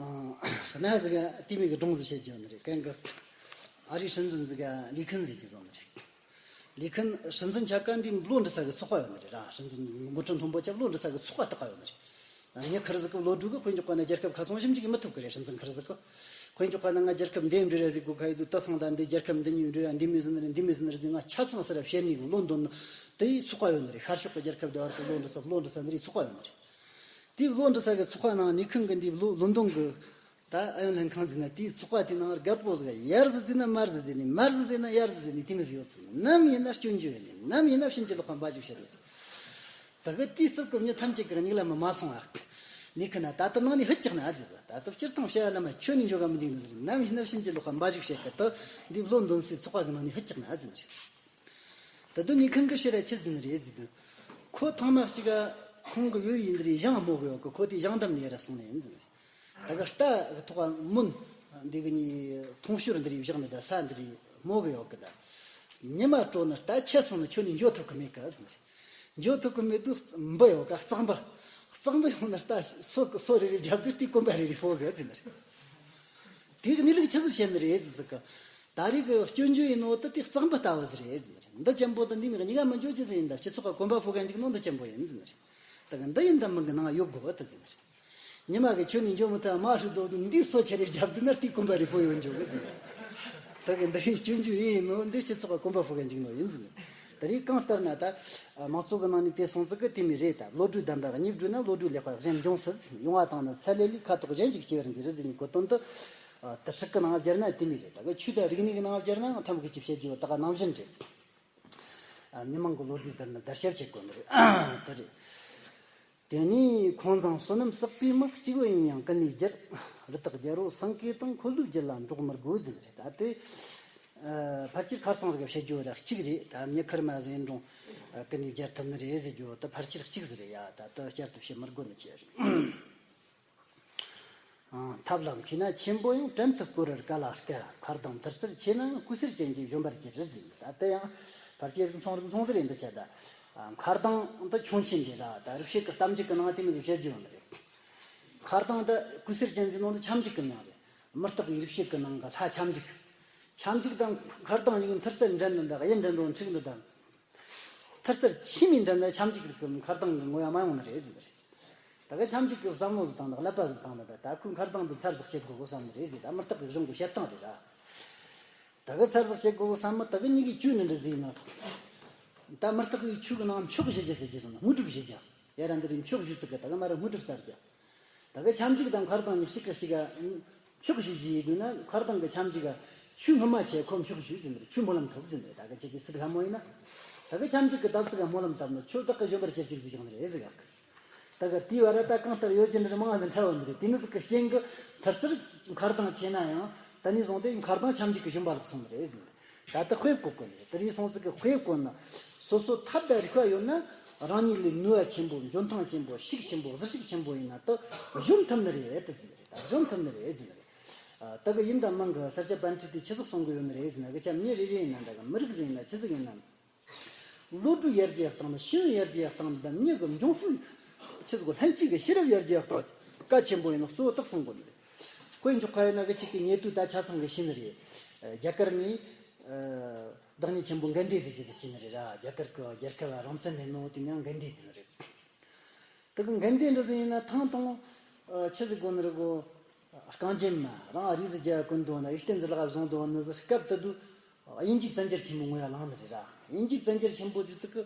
ཨ་ན་ཟིག་ག་དེ་མིག་གི་སྒྲུང་ཟིག་བཤད་རྒྱུ་ནི་རེད། གན་གི་ཨ་རིའི་སྲིད་འཛིན་ཟིག་ག་ལི་ཁན་ཟེར་གྱི་བཟོ་ནི་རེད། ལི་ཁན་སྲིད་འཛིན་ཆགས་ཀ་འདི་བློ་འདྲི་ས་གི་ཚོགས་པ་ཡོད་ནི་རེད་ར། སྲིད་འཛིན་འགོ་ཁྲིད་མཐོན་པོ་ཆ་བློ་འདྲི་ས་གི་ཚོགས་པ་དག་ཡོད་ནི་རེད། ངས་ཁེར་ཟིག་གི་བློ་གྲོས་གི་དཔེ་འཇོག་པ་ན་རྒྱལ་ཁབ་ཁ་ཚོན་ཞིབ་འཇུག་གི་མི་ཐུབ་གི་རེད། སྲིད་འཛིན་ཁེར་ཟིག་གི་དཔེ་འཇོག་པ་ན་ང་རྒྱལ་ཁབ་འདི་འབྲི་ར་ཟིག་གོ་ཁ་ཡི་དུ་ད་སང་ད་འདི་རྒྱལ་ཁབ་འདི་ཉིད་འབྲི་ར་འདི་མི་ཟིན་རེད་འདི་མི་ཟིན་རེད་ཟིན་ང་ཆ་ཚང་ཟེར་ར་བཤད་ནི་གི་བློ་འདོན་ནི་དེ་ཡི་ཚོགས་པ་ཡོད་ནི་རེད། ཤར་ཕྱོགས་གི་རྒྱལ་ཁབ་འདི་བར་གི་བློ་འདྲི་ས་བློ་འདྲི་ས་འདི་རེད་ཚོགས་པ་ཡོད་ནི་རེད། དེའི་བློ་འདྲི་ས་གི་ཚོགས་པ་ནང་ནི་ཁུང་གི་འདི་བློ་ལོན་དོན་གི་ད་ཨ་ཡོན་ལྷན་ཁང་ཟིན་ན་དེའི་ཚོགས་པ་དེ་ནང་རྒད་པོ་ཟིག་ཡར་ཟི་ཟིན་ན་མར་ཟི་ཟིན་ནི་མར་ཟི་ཟིན་ན་ཡར་ཟི་ཟིན་ནི་དེ་མི་ཟི་ཡོད་ཚུལ་ནམ་ཡིན་ན་སྐྱོན་བརྗོད་ཡིན་ནི་ནམ་ཡིན་ན་ཕྱིན་ཅི་ལོག་པ་འབའ་ཞིག་བཤད་ཡོད་ཚུལ། ད་གི་དེའི་རྩུབ་ཀི་མྱི་ཐམས་ཅད་ཀྱི་སྙིགས་ལམ་མ་སོང་ཨ། ནི་ཁི་ན་ད་ལྟ་ནང་ནས་ཧུད་ཅག་ན་ཨ་ཟི་ཟི་ད་ལྟ་སྤྱིར་བཏང་བཤད་ཡ་ལ་མ་ཁྱོད་ནི་འཇོག་ག་མི་འཇིག་ནི་ཟི་ནམ་ཡིན་ན་ཕྱིན་ཅི་ལོག་པ་འབའ་ཞིག་བཤད་གི་ད་འདི་བློ་འདོན་སའི་ཚོགས་པ་གི་ནང་ནས་ཧུད་ཅག་ན་ཨ་ཟི་ནི་ཞིག་ད་དུང་ནི་ཁང་གི་ཕྱིར་ར་ཆི་ཟིན་རེད་ཟིན་དུས། ཁོ་ཐང་མ་གཅིག་ག་ཁོང་གི་ཡོད་ཡིན་དུ་རེད་ཞང་མོ་གི་ཡོད་གི་ཁོ་དེ་ཞང་དམ་ལས་ར་སོང་ནས་ཡིན་ཟིན་རེད། ད་ག་རྟ་གི་ཐོག་མུན་འདི་གི་ནི་ཐོང་ཤུར་འདི་རེད་བཞག་ནི་ད་ས་འདི་རེད་མོ་གི་ཡོད་གི་ད། ཉི་མ་དྲོ་ན་རྟ་ཆད་སོང་ནི་ཁྱོད་ནི་འགྱོ་ཐུབ་གི་མེད་གི་ཟིན་རེད། འགྱོ་ཐུབ་གི་མེད་དུས་འབུ་ཡོད་ག་གཙང་པ། གཙང་པ་ཡོང་ན་རྟ་སོ་སོ་རེ་རེ་རྒྱབ་གི་རྟའི་གོམ་པ་རེ་རེ་ཕོག་གི་ཟིན་རེད། དེ་གི་གནས་ལུགས་ཆི་ཟིག་བཤད་ནི་རེད་ཟེར་ཟིག་གི། ད་རེས་གི་སྐྱོན་བརྗོད་ཡིན་ནོ་ད་དེ་གཙང་པོ་ལྟ་བུ་ཟིག་རེད་ཟེར་ནི་རེད། འདི་ཅན་པོ་ད་འདི་མི་གཉིས་ཀ་མི་འཇོག་ཅི་ཟིག་ཡིན་ད་སྤྱི་ཚོགས་ཀ་གོམ་པ་ཕོ་ག་འཇིག་ནོ་འདི་ཅན་པོ་ཡིན་ཟེར་ནི་རེད། ད་གི་འདི་ཡིན་ད་མི་གི་ནང་ཡོད་དགོས་ད་ཟེར་ནི་རེད། ཉི་མ་གི་ཁྱོད་ནི་འཇོག་མི་ཐུབ་མ་ཧྲི་དོ་དུ་འདི་སོ་ཆ་རེ་རྒྱབ་དུ་ན་རྟའི་གོམ་པ་རེ་ཕོ་ཡོད་འཇོག་གི་ཟེར་ནི་རེད། ད་གི་འདི་རིང་སྐྱོན་བརྗོད་ཡིན་ཡིན་ནོ་འདི་སྤྱི་ཚོགས་ཀ་གོམ་པ་ཕོ་ག་འཇིག་ནོ་ཡིན་ཟེར་ནི་རེད། ད་རེས་གང་ལྟར་ན་ད། དམངས་གཙོ་གི་ནང་ནས་དེ་སོང་ཚུལ་གི་དེ་མི་རེད་ད། བློ་གྲོས་ལྡན་པ་གཉིས་བགྲོས་ན་བློ་གྲོས་ལེགས་པ་གཞན་འབྱུང་སྲིད། ཡོང་བ་དང་ནི་ཚད་ལས་ལས་ཁ་དོག་གཞན་ཞིག་སྐྱེ་བར་འགྱུར་ཟེར་ནས་གོ་དོན་དུ། དེ་སྲིད་གི་ནང་སྦྱར་ན་དེ་མི་རེད་ད། གི་ཆོས་དང་རིག་གནས་ཀྱི་ནང་སྦྱར་ན་ང་ཐམ་གི་ཅིག་བཤད་རྒྱུ་ད་ག་ནང་བཞིན་རེད། མི་མང་གི་བློ་གྲོས་ལྡན་ན་བརྡར་ཤ་བྱེད་དགོས་ནི་རེད། དེ་རེད། དེ་ནས་ཁོང་ཚང་བསོད་ནམས་བསགས་པའི་མི་གཅིག་བུ་ཡིན་ཡང་ཀུན་ནས་རྒྱལ། རི་དྭགས་རྒྱལ་པོ་སེང་གེ་དང་འཁོར་ལོའི་རྒྱུད་ལ་འགྲོགས་མི་དགོས་ཟེར་རེད་ད་དེ། ཕལ་ཆེར་ཁ་སང་ཟིག་བཤད་རྒྱུ་ད་གཅིག་རེད་ད་མྱི་ཁར་མ་ཟིན་འགྲོ། ཀུན་ནས་རྒྱལ་ཐུབ་ནི་རེད་ཟེར་རྒྱུ་ད་ཕལ་ཆེར་གཅིག་ཟིག་རེད་ཡ་ད་དུ་བསྐྱར་དུ་བཤད་མི་དགོས་ནི་ཆེ་རེད། ཐབས་ལ་མཁས་ན་ཆེན་པོ་ཡང་བྲན་དུ་བཀོལ་བར་དཀའ་ལ་དཀའ། མཁར་གདང་མཐིལ་རྩལ་ཆེ་ན་ཡང་སྐུ་གསེར་ཅན་གྱིས་གཞོམ་པར་གྱུར་རེད་ཟེར། ད་དེ་ཡང་ཕལ་ཆེར་མཚུངས་རིགས་མཚུངས་ཟེར་ཡིན་པ་བྱས་ད། མཁར་གདང་འདི་ཁྱུང་ཆེན་འདི་ལ་ད་རིག་བྱེད་ཀྱི་གཏམ་རྒྱུད་ཀྱི་ནང་དེ་མི་ཟིག་བཤད་རྒྱུ་ཡོད་ནི་རེད། མཁར་དང་དེ་སྐུ་གསེར་ཅན་ཟེར་ནོ་དེ་ཁྱབ་འཇུག་གི་མིང་རེད། མི་རྟག་པའི་རིག་བྱེད་ཀྱི་ནང་གི་ལྷ་ཁྱབ་འཇུག་ཁྱབ་འཇུག་དང་མཁར་དང་གཉིས་ཀྱི་མཐུད་རྩལ་འགྲན་འདུ་འདི་དང་གཡུ་འགྲན་འདུ་འཁྲུག་འདི་དང་། མཐུད་རྩལ་ཆེན་མོའི་འགྲན་ཟླ་ཁྱབ་འཇུག་གི་མཁར་དང་གི་ངོ་ཡ་མ་ཡོང་ནི་རེད་ཟེར་ནི་རེད། ད་གི་ཁྱབ་འཇུག་གི་བསམ་བློ་ཟིག་བཏང་ནི་ཀླད་པ་ཟིག་བཏང་ནི་ད་ད་ཁོའི་མཁར་དང་འདི་འཚར་ཟིག་བྱེད་དགོས་བསམ་ནི་རེད་ཟེར། ད་མི་རྟག་པའི་གཞུང་གི་བཤད་སྟངས་རེད་ར། ད་གི་འཚར་ཟིག་བྱེད་དགོས་བསམ་མི་ད་གི་གཉིས་ཀའི་ཆོས་ནི་འདྲ་ཟིག་ཡིན་ན། ད་མི་རྟག་པའི་ཆོས་ཀྱི་ནང་མཆོག་བྱེད་རྒྱུ་ཟེར་རྒྱུ་ཟིག་ན་དངོས་གྲུབ་བྱེད་རྒྱུ། ཡ་ར་འདི་རིགས་མཆོག་ཞུ་ཚིག་གི་ད་གི་མ་ར་དངོས་གྲུབ་གསར་རྒྱུ། ད་གི་ཁྱབ་འཇུག་དང་མཁར་དང་གཉིས་གཅིག་གི་གཅིག་ག་མཆོག་ཞུ་རྒྱུ་ཡིན་དུས་ན་མཁར་དང་གི་ཁྱབ་འཇུག་ག་ཆོས་སྔོན་མ་ཆེ་ཁོ་མཆོག་ཞུ་ཟིན་འདིར་ཆོས་སྨོན་ལམ་ཐོབ་ཟིན་འདིར་ད་གི་གཅིག་གི་ཚིག་ལྷ་མོ་ཡིན་ན། ད་གི་ཁྱབ་འཇུག་གི་ད་ཚིག་ག་སྨོན་ལམ་བཏབ་ནོ་ཆོས་བདག་གི་བཞོན་པར་གྱུར་ཅིག་ཟིག་ཀྱང་རེད་ཟིག་ག་ད་གི་དེའི་བར་ད་གང་ལྟར་ཡོད་ཀྱི་འདིར་མང་ཟིན་ཁྲ་བོ་འདིར་དེ་མི་ཟིག་གི་རྐྱེན་གི་མཐར་ཚུར་མཁར་དང་ཆེ་ན་ཡང་ད་ནས་བཟུང་སྟེ་མཁར་དང་ཁྱབ་འཇུག་གི་བཞོན་པ་ལ་སོང་རེད་ཟིན། ད་ལྟ་དཔེ་བཀོད་གོ་ནས་དེ་རིང་སོང་ཚིག་གི་དཔེ་བཀོད་ན། སོ་སོ་ཐབས་དང་རིག་པ་ཡོད་ན་རང་ཉིད་ལས་ནུས་པ་ཆེན་པོ་འཇོན་ཐང་ཆེན་པོ་ཤུགས་ཆེན་པོ་གཟི་ཤུགས་ཆེན་པོ་ཡིན་ན་ད་གཞོན་ཐུབ་ནི་རེད་དེ་ཟིན་རེད། ད་གཞོན་ཐུབ་ནི་རེད་ཟིན་རེད། ད་གི་ཡིན་ད་མང་གི་ས་སྐྱ་པཎ་ཆེན་དེ་ཆི་ཟིག་གསུང་གི་ཡོད་ནི་རེད་ཟིན་ན་གི་ཆ་མི་རེ་རེ་ཡིན་ན་ད་གི་མི་རིགས་ཟིན་ཡིན་ན་ཆི་ཟིག་ཡིན་ན། བློ་གྲོས་ཡར་རྒྱས་བཏང་ནི་ཤེས་ཡོན་ཡར་རྒྱས་བཏང་ནི་ད་མྱི་གི་འབྱུང་ཤུགས་ཆི་ཟིག་གོ་ལྷན་སྐྱེས་ཀྱི་ཤེས་རབ་ཡར་རྒྱས་བཏང་གལ་ཆེན་པོ་ཡིན་ནོ་གཙོ་བོ་དག་གསུང་གོ་ནི་རེད། དཔེ་འཇོག་ཁ་ཡིན་ན་གི་གཅིག་གི་ཉེ་དུས་ད་ཆ་ཚང་གི་ཤེས་ནི་རེད། རྒྱ་གར་ནས་བདག་ཉིད་ཆེན་པོ་གན་དྷི་ཟེར་གྱི་ཟེར་གྱི་ནི་རེད་ར། རྒྱ་གར་གི་རྒྱལ་ཁབ་རང་བཙན་མེད་ནོ་དེ་མྱང་གན་དྷི་ཟེར་ནི་རེད། དེ་གི་གན་དྷི་འདྲ་ཟིག་ཡིན་ན་ཐང་དང་ཆི་ཟིག་གོ་ནི་རེད་གོ། རྐང་རྗེན་མ་རང་རིགས་ཟིག་རྒྱ་གོན་དོ་ན་ཡིག་བསྟན་ཟིག་ལག་བཟུང་དོ་ནི་ཟིག་སྐབས་དེ་དུས་དབྱིན་ཇིའི་བཙན་རྒྱལ་ཆེན་པོ་ངོ་ཡ་ལངས་ནི་རེད་ར། དབྱིན་ཇིའི་བཙན་རྒྱལ་ཆེན་པོ་ཟིག་ཚིག་གི་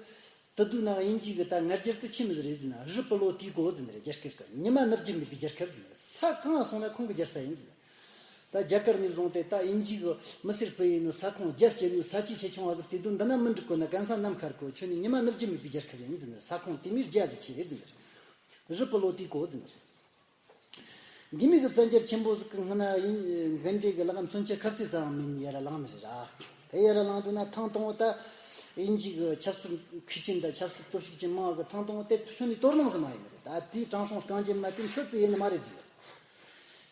དེ་དུས་ན་དབྱིན་ཇི་གི་ད་ང་རྒྱལ་དུ་ཆི་མི་ཟིག་རེད་ཟིན་ན་རི་པི་ལོ་ཏི་ཀོ་ཟིན་རེད། རྒྱལ་ཁབ་གི་ཉི་མ་ནུབ་རྒྱུ་མེད་པའི་རྒྱལ་ཁབ་ཟིན་ས་གང་སོང་ན་ཁོང་གི་རྒྱལ་ས་ཡིན་ཟིན། ད་རྒྱ་གར་ནས་བཟུང་སྟེ་ད་དབྱིན་ཇི་གི་མི་སེར་སྤེལ་ཡིན་ནི་ས་ཁོངས་རྒྱ་བསྐྱེད་ནས་ས་ཆའི་ཆེ་ཆུང་བ་ཟིག་དེ་དུས་འདི་ན་མི་འགྲིག་གོ་ན་གན་ས་ནམ་མཁར་གོ་ཁྱོད་ནི་ཉི་མ་ནུབ་རྒྱུ་མེད་པའི་རྒྱལ་ཁབ་ཡིན་ཟིན། ས་ཁོངས་དེ་མིར་རྒྱ་ཟིག་ཆེ་རེད་ཟིན། རི་པི་ལོ་ཏི་ཀོ་ཟིན། འདི་མི་གི་བཙན་རྒྱལ་ཆེན་པོ་ཟིག་གི་སྔ་ན་ཡིན་གན་དྷི་གི་ལག་མཚོན་ཆ་ཁབ་ཙེ་ཙམ་མིན་ཡར་ལངས་ནི་རེད་ར། དེ་ཡར་ལངས་དུས་ན་ཐང་དང་པོ་ད་དབྱིན་ཇི་གི་ཆབ་སྲིད་མཁས་ཅན་དང་ཆབ་སྲིད་སྟོབས་ཤུགས་ཅན་མང་བ་གི་ཐང་དང་པོ་དེ་ཤོད་ནས་དོ་སྣང་ཟིག་མ་ཡིན་ནི་རེད། ད་དེའི་དྲང་སྲོང་རྐང་རྗེན་མ་དེ་མཆོད་ཙེ་ཡིན་ནི་མ་རེད་ཟིན།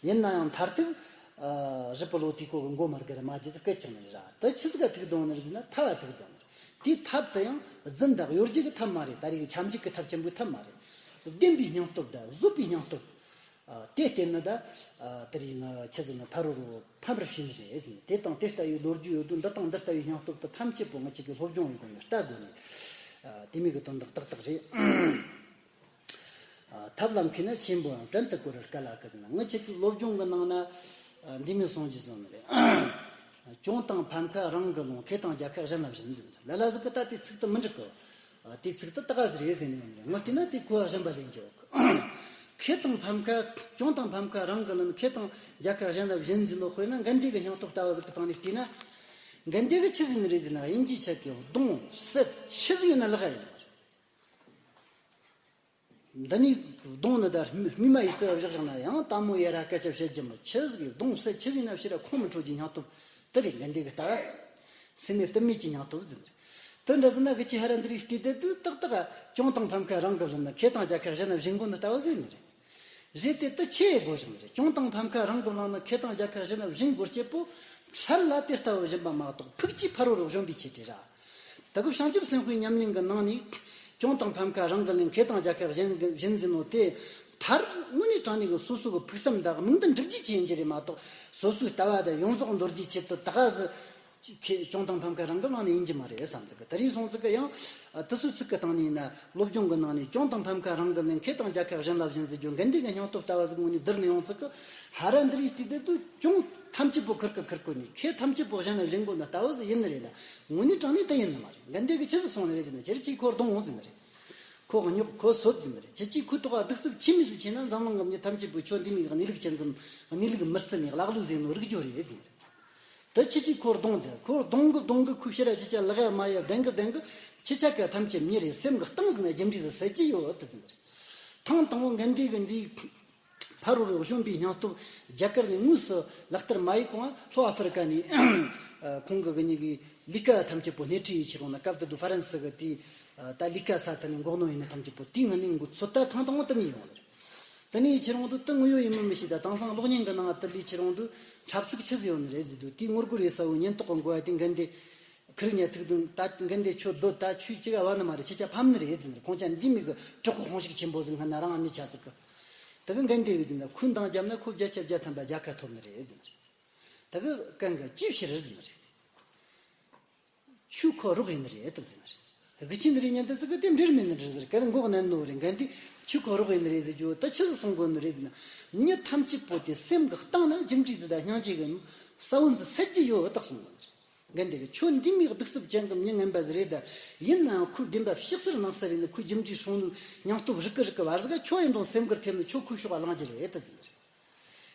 ཡིན་ན་ཡང་མཐར་ཐུག་རི་པི་ལོ་ཏི་ཀོ་གི་མགོ་མར་གི་ར་མ་རྒྱུ་ཟིག་སྐད་ཅིག་ནི་ར། ད་ཆི་ཟིག་ག་ཐུག་དོང་ནི་རེད་ཟིན་ན་ཐབས་བ་ཐུག་དོང་ནི་རེད། དེའི་ཐབས་དེ་ཡང་རྫུན་དང་གཡོ་སྒྱུ་གི་ཐབས་མ་རེད། ད་རེས་ཀྱི་ཁྱབ་འཇུག་གི་ཐབས་ཆེན་པོའི་ཐབས་མ་རེད། བདེན་པའི་སྙིང་སྟོབས་དང་བཟོད་པའི་སྙིང་སྟོབས། ཨ། དེ་བརྟེན་ནི་ད། ཨ། དེ་རིང་ང་ཆི་ཟེར་ན་ཕ་རོལ་རོ་ཕམ་པར་བྱས་ནི་རེད་ཟེར་ནས་དེ་དང་དེ་ལྟ་བུའི་ལོ་རྒྱུས་ཡོད་དུས་འདི་དང་འདི་ལྟ་བུའི་སྙིང་སྟོབས་དེ་ཐམས་ཅད་པོ་ང་ཅག་གི་སློབ་སྦྱོང་ཡོད་དགོས་ནས་ལྟ་དགོས་ནས། ཨ། དེ་མིན་གྱི་དོན་དག་ཏག་ཏག་རེད། ཨ། ཐབས་ལ་མཁས་ན་ཆེན་པོའང་བྲན་དུ་བཀོལ་བར་དཀའ་ལ་གི་ཟེར་ན་ང་ཅག་གི་སློབ་སྦྱོང་གི་ནང་ན། ཨ། འདི་མིན་གསུང་རྒྱུ་བཟོ་ནི་རེད། གྱོང་དང་ཕམ་ཁ་རང་གིས་ལོངས། ཁེ་དང་རྒྱལ་ཁ་གཞན་ལ་བྱིན་ཟེར། ལ་ལ་ཟིག་གིས་ད་དེ་ཚིག་དེ་མི་འགྲིག་གི། དེ་ཚིག་དེ་ཏག་ཟིག་རེད་ཟེར་ནས་ཡོང་ནས་ངོ་བལྟས་ན་དེ་གོ་བ་གཞན་པ་ལེན་རྒྱུ། ཁེ་དང་ཕམ་ཁ་གྱོང་དང་ཕམ་ཁ་རང་གིས་ལོན། ཁེ་དང་རྒྱལ་ཁ་གཞན་ལ་བྱིན་ཟེར་ནོ། དཔེར་ན་གན་དྷི་གི་སྙིང་སྟོབས་ལྟ་བུ་ཟིག་གི་སྟེང་ནས་བལྟས་ན། གན་དྷི་གིས་ཆི་ཟེར་ནི་རེད་ཟེར་ན་དབྱིན་ཇི་ཆ་གི་གདུང་སྲིད་ཆི་ཟིག་ཡིན་ན་ལག་ཡིན་ནི་རེད། འདི་ནས་གདོང་ནི་ད་སྨིན་མ་ཡི་སྲིད་བཞག་བཞག་ན་ཡང་དལ་མོ་ཡ་ར་སྐད་ཆ་བཤད་རྒྱུ་མི་ཆི་ཟིག་གི་གདོང་སྲིད་ཆི་ཟིག་ན་ཕྱིར་ར་ཁོང་མི་འཕྲོད་ཀྱི་སྙིང་སྟོབས་དེ་རེད། གན་དྷི་གི་ལྟ་བ་སེམས་མེད་གཏིང་མེད་ཀྱི་སྙིང་སྟོབས་ཟིན་རེད། དེ་འདྲ་ཟིན་ན་གི་ཅི་ཧ་ར་འདི་རིགས་བལྟས་ཏེ་དུས་ཏག་ཏག་གྱོང་དང་ཕམ་ཁ་རང་གི་ལོན་ན་ཁེ་དང་རྒྱལ་ཁ་གཞན་ན་བྱིན་དགོས་ནི་ལྟ་བུ་ཟིན་ནི་རེད། རེད་དེ་དུ་ཆེ་དགོས་བཞིན་རེད། གྱོང་དང་ཕམ་ཁ་རང་གི་ལོན་ན་ཁེ་དང་རྒྱལ་ཁ་གཞན་ན་བྱིན་དགོས་སྐྱེ་པོ་ཕྲལ་ལ་དེ་ལྟ་བུ་བྱིན་པ་མ་གཏོགས་ཕུགས་ཀྱི་ཕ་རོལ་རོ་གཞོན་པའི་ཆེད་དེ་ར། ད་གི་བྱང་ཆུབ་སེམས་དཔའི་ཉམས་ལེན་གྱི་ནང་ནས་གྱོང་དང་ཕམ་ཁ་རང་གི་ལེན། ཁེ་དང་རྒྱལ་ཁ་གཞན་གྱི་བྱིན་ཟིན་ནོ་དེ་མཐར་དངོས་གནས་དྲང་གནས་ཀྱི་སོ་སོ་གི་ཕུགས་བསམ་དང་དམིགས་འདུན་འགྲུབ་རྒྱུའི་ཆེད་ཡིན་གྱི་རེད་མ་གཏོགས་སོ་སོའི་ལྟ་བ་དང་ཡོངས་རྫོགས་འདོར་རྒྱུའི་ཆེད་དུ་ད་ག་ཟིག་ཁེ་གྱོང་དང་ཕམ་ཁ་རང་གི་ལོན་ནི་ཡིན་གྱི་མ་རེད་བསམ་འདུག་གི། དེ་རིང་སོང་ཚིག་གི་ཡང་དེ་ཚོའི་ཚིག་གི་སྟེང་ནས་ཡིན་ན་སློབ་སྦྱོང་གི་ནང་ནས་གྱོང་དང་ཕམ་ཁ་རང་གི་ལེན། ཁེ་དང་རྒྱལ་ཁ་གཞན་ལ་བྱིན་ཟེར་རྒྱུ་གན་དྷི་གི་སྙིང་སྟོབས་ལྟ་བུ་ཟིག་དངོས་གནས་བསྡུར་ནས་ཡོང་ཚིག་གི། ཧ་ར་འདི་རིགས་བལྟས་ཏེ་དུས་གྱོང་ཐམས་ཅད་པོ་ཁུར་གི་ཁུར་དགོས་ནས་ཁེ་ཐམས་ཅད་པོ་གཞན་ལ་བྱིན་དགོས་ན་ལྟ་བུ་ཟིག་ཡིན་ནི་རེད་ལ། དངོས་གནས་དྲང་གནས་དེ་ཡིན་ནི་མ་རེད། གན་དྷི་གིས་ཆི་ཟིག་གསུངས་ནི་རེད་ཟེར་ན་ཁྱེད་ཀྱིས་ཁོ་རྡུང་ཟེར་ནི་རེད། ཁོ་སྙོག་ཁོ་གསོད་ཟེར་ནི་རེད། ཁྱེད་ཀྱིས་ཁོའི་ཐོག་ག་གདུག་རྩུབ་ཆི་མོ་ཟིག་ཆེ་ན་འཛམ་གླིང་གི་མྱི་ཐམས་ཅད་པོས་ཁྱོད་འདི་མོ་གི་གནས་ལུགས་ཅན་ཙམ་གནས་ལུགས་མི་རྩི་ནས་ཀླ་ཀློ་ཟེར་ནོ་རིག་རྒྱུ་རེད་ཟེར་ནི་རེད། དེ་ཁྱེད་ཀྱིས་ཁོ་རྡུང་དེ་ཁོ་རྡུང་གི་རྡུང་གི་ཁོའི་ཕྱིར་ར་ཁྱེད་ཅག་ལག་ཡ་མ་ཡ་བདེན་གི་བདེན་གི། ཁྱེད་ཅག་གི་ཐམས་ཅད་མྱི་རེད། སེམས་གི་གཏིང་ཟིག་ན་རྒྱུ་འབྲས་ཟིག་ཟད་ཀྱི་ཡོད་དེ་ཟེར་ནི་རེད། ཐེངས་དང་པོ་གན་དྷི་གིས་འདི་ཕ་རོལ་རོ་གཞོན་པའི་སྙིང་སྟོབས་རྒྱ་གར་ནས་དངོས་སུ་ལག་བསྟར་མ་ཡེད་གོང་ལྷོ་ཨ་ཧྥེ་རི་ཀ་ནས་ཁོང་གི་གི་གཉིས་ཀྱི་ལས་ཀ་ཐམས་ཅད་པོ་སྣེ་ཁྲིད་ཡེད་ཕྱིར་འོང་ན། སྐབས་དེ་དུས་ཧྥ་རན་སི་གི་དེ་ད་ལས་ཀ་ས་ཐད་ནས་འགོག་གནོན་ཡེད་ནི་ཐམས་ཅད་པོ་དེའི་སྔོན་ནས་འགོ་ཚུགས། ད་ཐེངས་དང་པོ་དེ་ནས་ཡོང་ནི་རེད། དེ་ནས་ཡེད་ཕྱིར་འོང་དུས་དེ་དངོས་ཡོད་ཡིན་མིན་མི་ཤེས། ད་དེང་སང་གློག་བརྙན་གི་ནང་དེ་ལས་ཕྱིར་འོང་དུས་འཁྲབ་ཚིག་ཆི་ཟིག་ཡོད་ནི་རེད་ཟེར་དུས་དེའི་ངོ་རྒོལ་རེད་ཟེར་བའི་ཉེན་རྟོག་གི་འགོ་བ་དེ་གན་དྷི་ཁུར་ཉལ་ཐུག་དུས་ད་གན་དྷི་ཁྱོད་སྡོད། ད་ཁྱོད་ཅི་ག་བ་ནི་མ་རེད། ཁྱེད་ཅག་ཕམ་ནི་རེད་ཟེར་ནི་རེད། ཁོང་ཅག་འདི་མོ་གི་གྲོགས་པོ་ཁོང་ཞིག་ཆེན་པོ་ཟིག་སྔ་ན་རང་ཨ་མྱེས་ཆ་ཟིག་གི། དེ་གི་འགན་དེ་གི་ཟེར་ན་ཁོའི་འདང་བརྒྱབ་ན་ཁོ་བརྒྱ་ཆ་བརྒྱ་ཐམ་པ་རྒྱལ་ཁ་ཐོབ་ནི་རེད་ཟེར་ནི་རེད། དེ་གི་གན་གི་ཅིའི་ཕྱིར་ཟེར་ནི་རེད། ཁྱོད་ཁོ་རོགས་ཡིན་ནི་རེད་དམ་ཟེར་ནི་རེད། དགེ་ཆེ་ནི་རེད་ཉན་དེ་ཙི་གི་དེ་འབྲེལ་མེད་ནི་རེད་ཟེར་ག་རེ་འགོག་ནན་ནོ་རེད། འགན་དེ་ཁྱོད་ཁོ་རོགས་ཡིན་ནི་རེད་ཟེར་རྒྱུ་ད་ཆི་ཟིག་གསུང་དགོས་ནི་རེད་ཟེར་ན། མྱི་ཐམས་ཅད་པོ་དེ་སེམས་གི་གཏིང་ན་རྒྱུ་འབྲས་ཟིག་དང་སྙིང་རྗེ་གི་ས་བོན་ཟིག་ཟད་ཀྱི་ཡོད་དག་གསུང་དགོས་ནི་རེད། འགན་དེ་གི་ཁྱོད་འདི་མིའི་གདུག་རྩུབ་ཅན་གྱི་མྱི་ངན་པ་ཟིག་རེད་ད། ཡིན་ནའང་ཁོའི་བདེན་པ་ཕྱི་གསལ་ནང་གསལ་རེད་ནི། ཁོའི་རྒྱུ་འབྲས་སྲུང་ནོ་སྙིང་སྟོབས་རིག་གི་རིག་གི་བར་ཟིག་ཁྱོད་ཡིན་རུང་སེམས་ཁུར་ཐེབས་ནི་ཁྱོད་ཁོའི་ཕྱོགས་ལངས་ཀྱི་རེད་ད་ཟེར་ནི་རེད།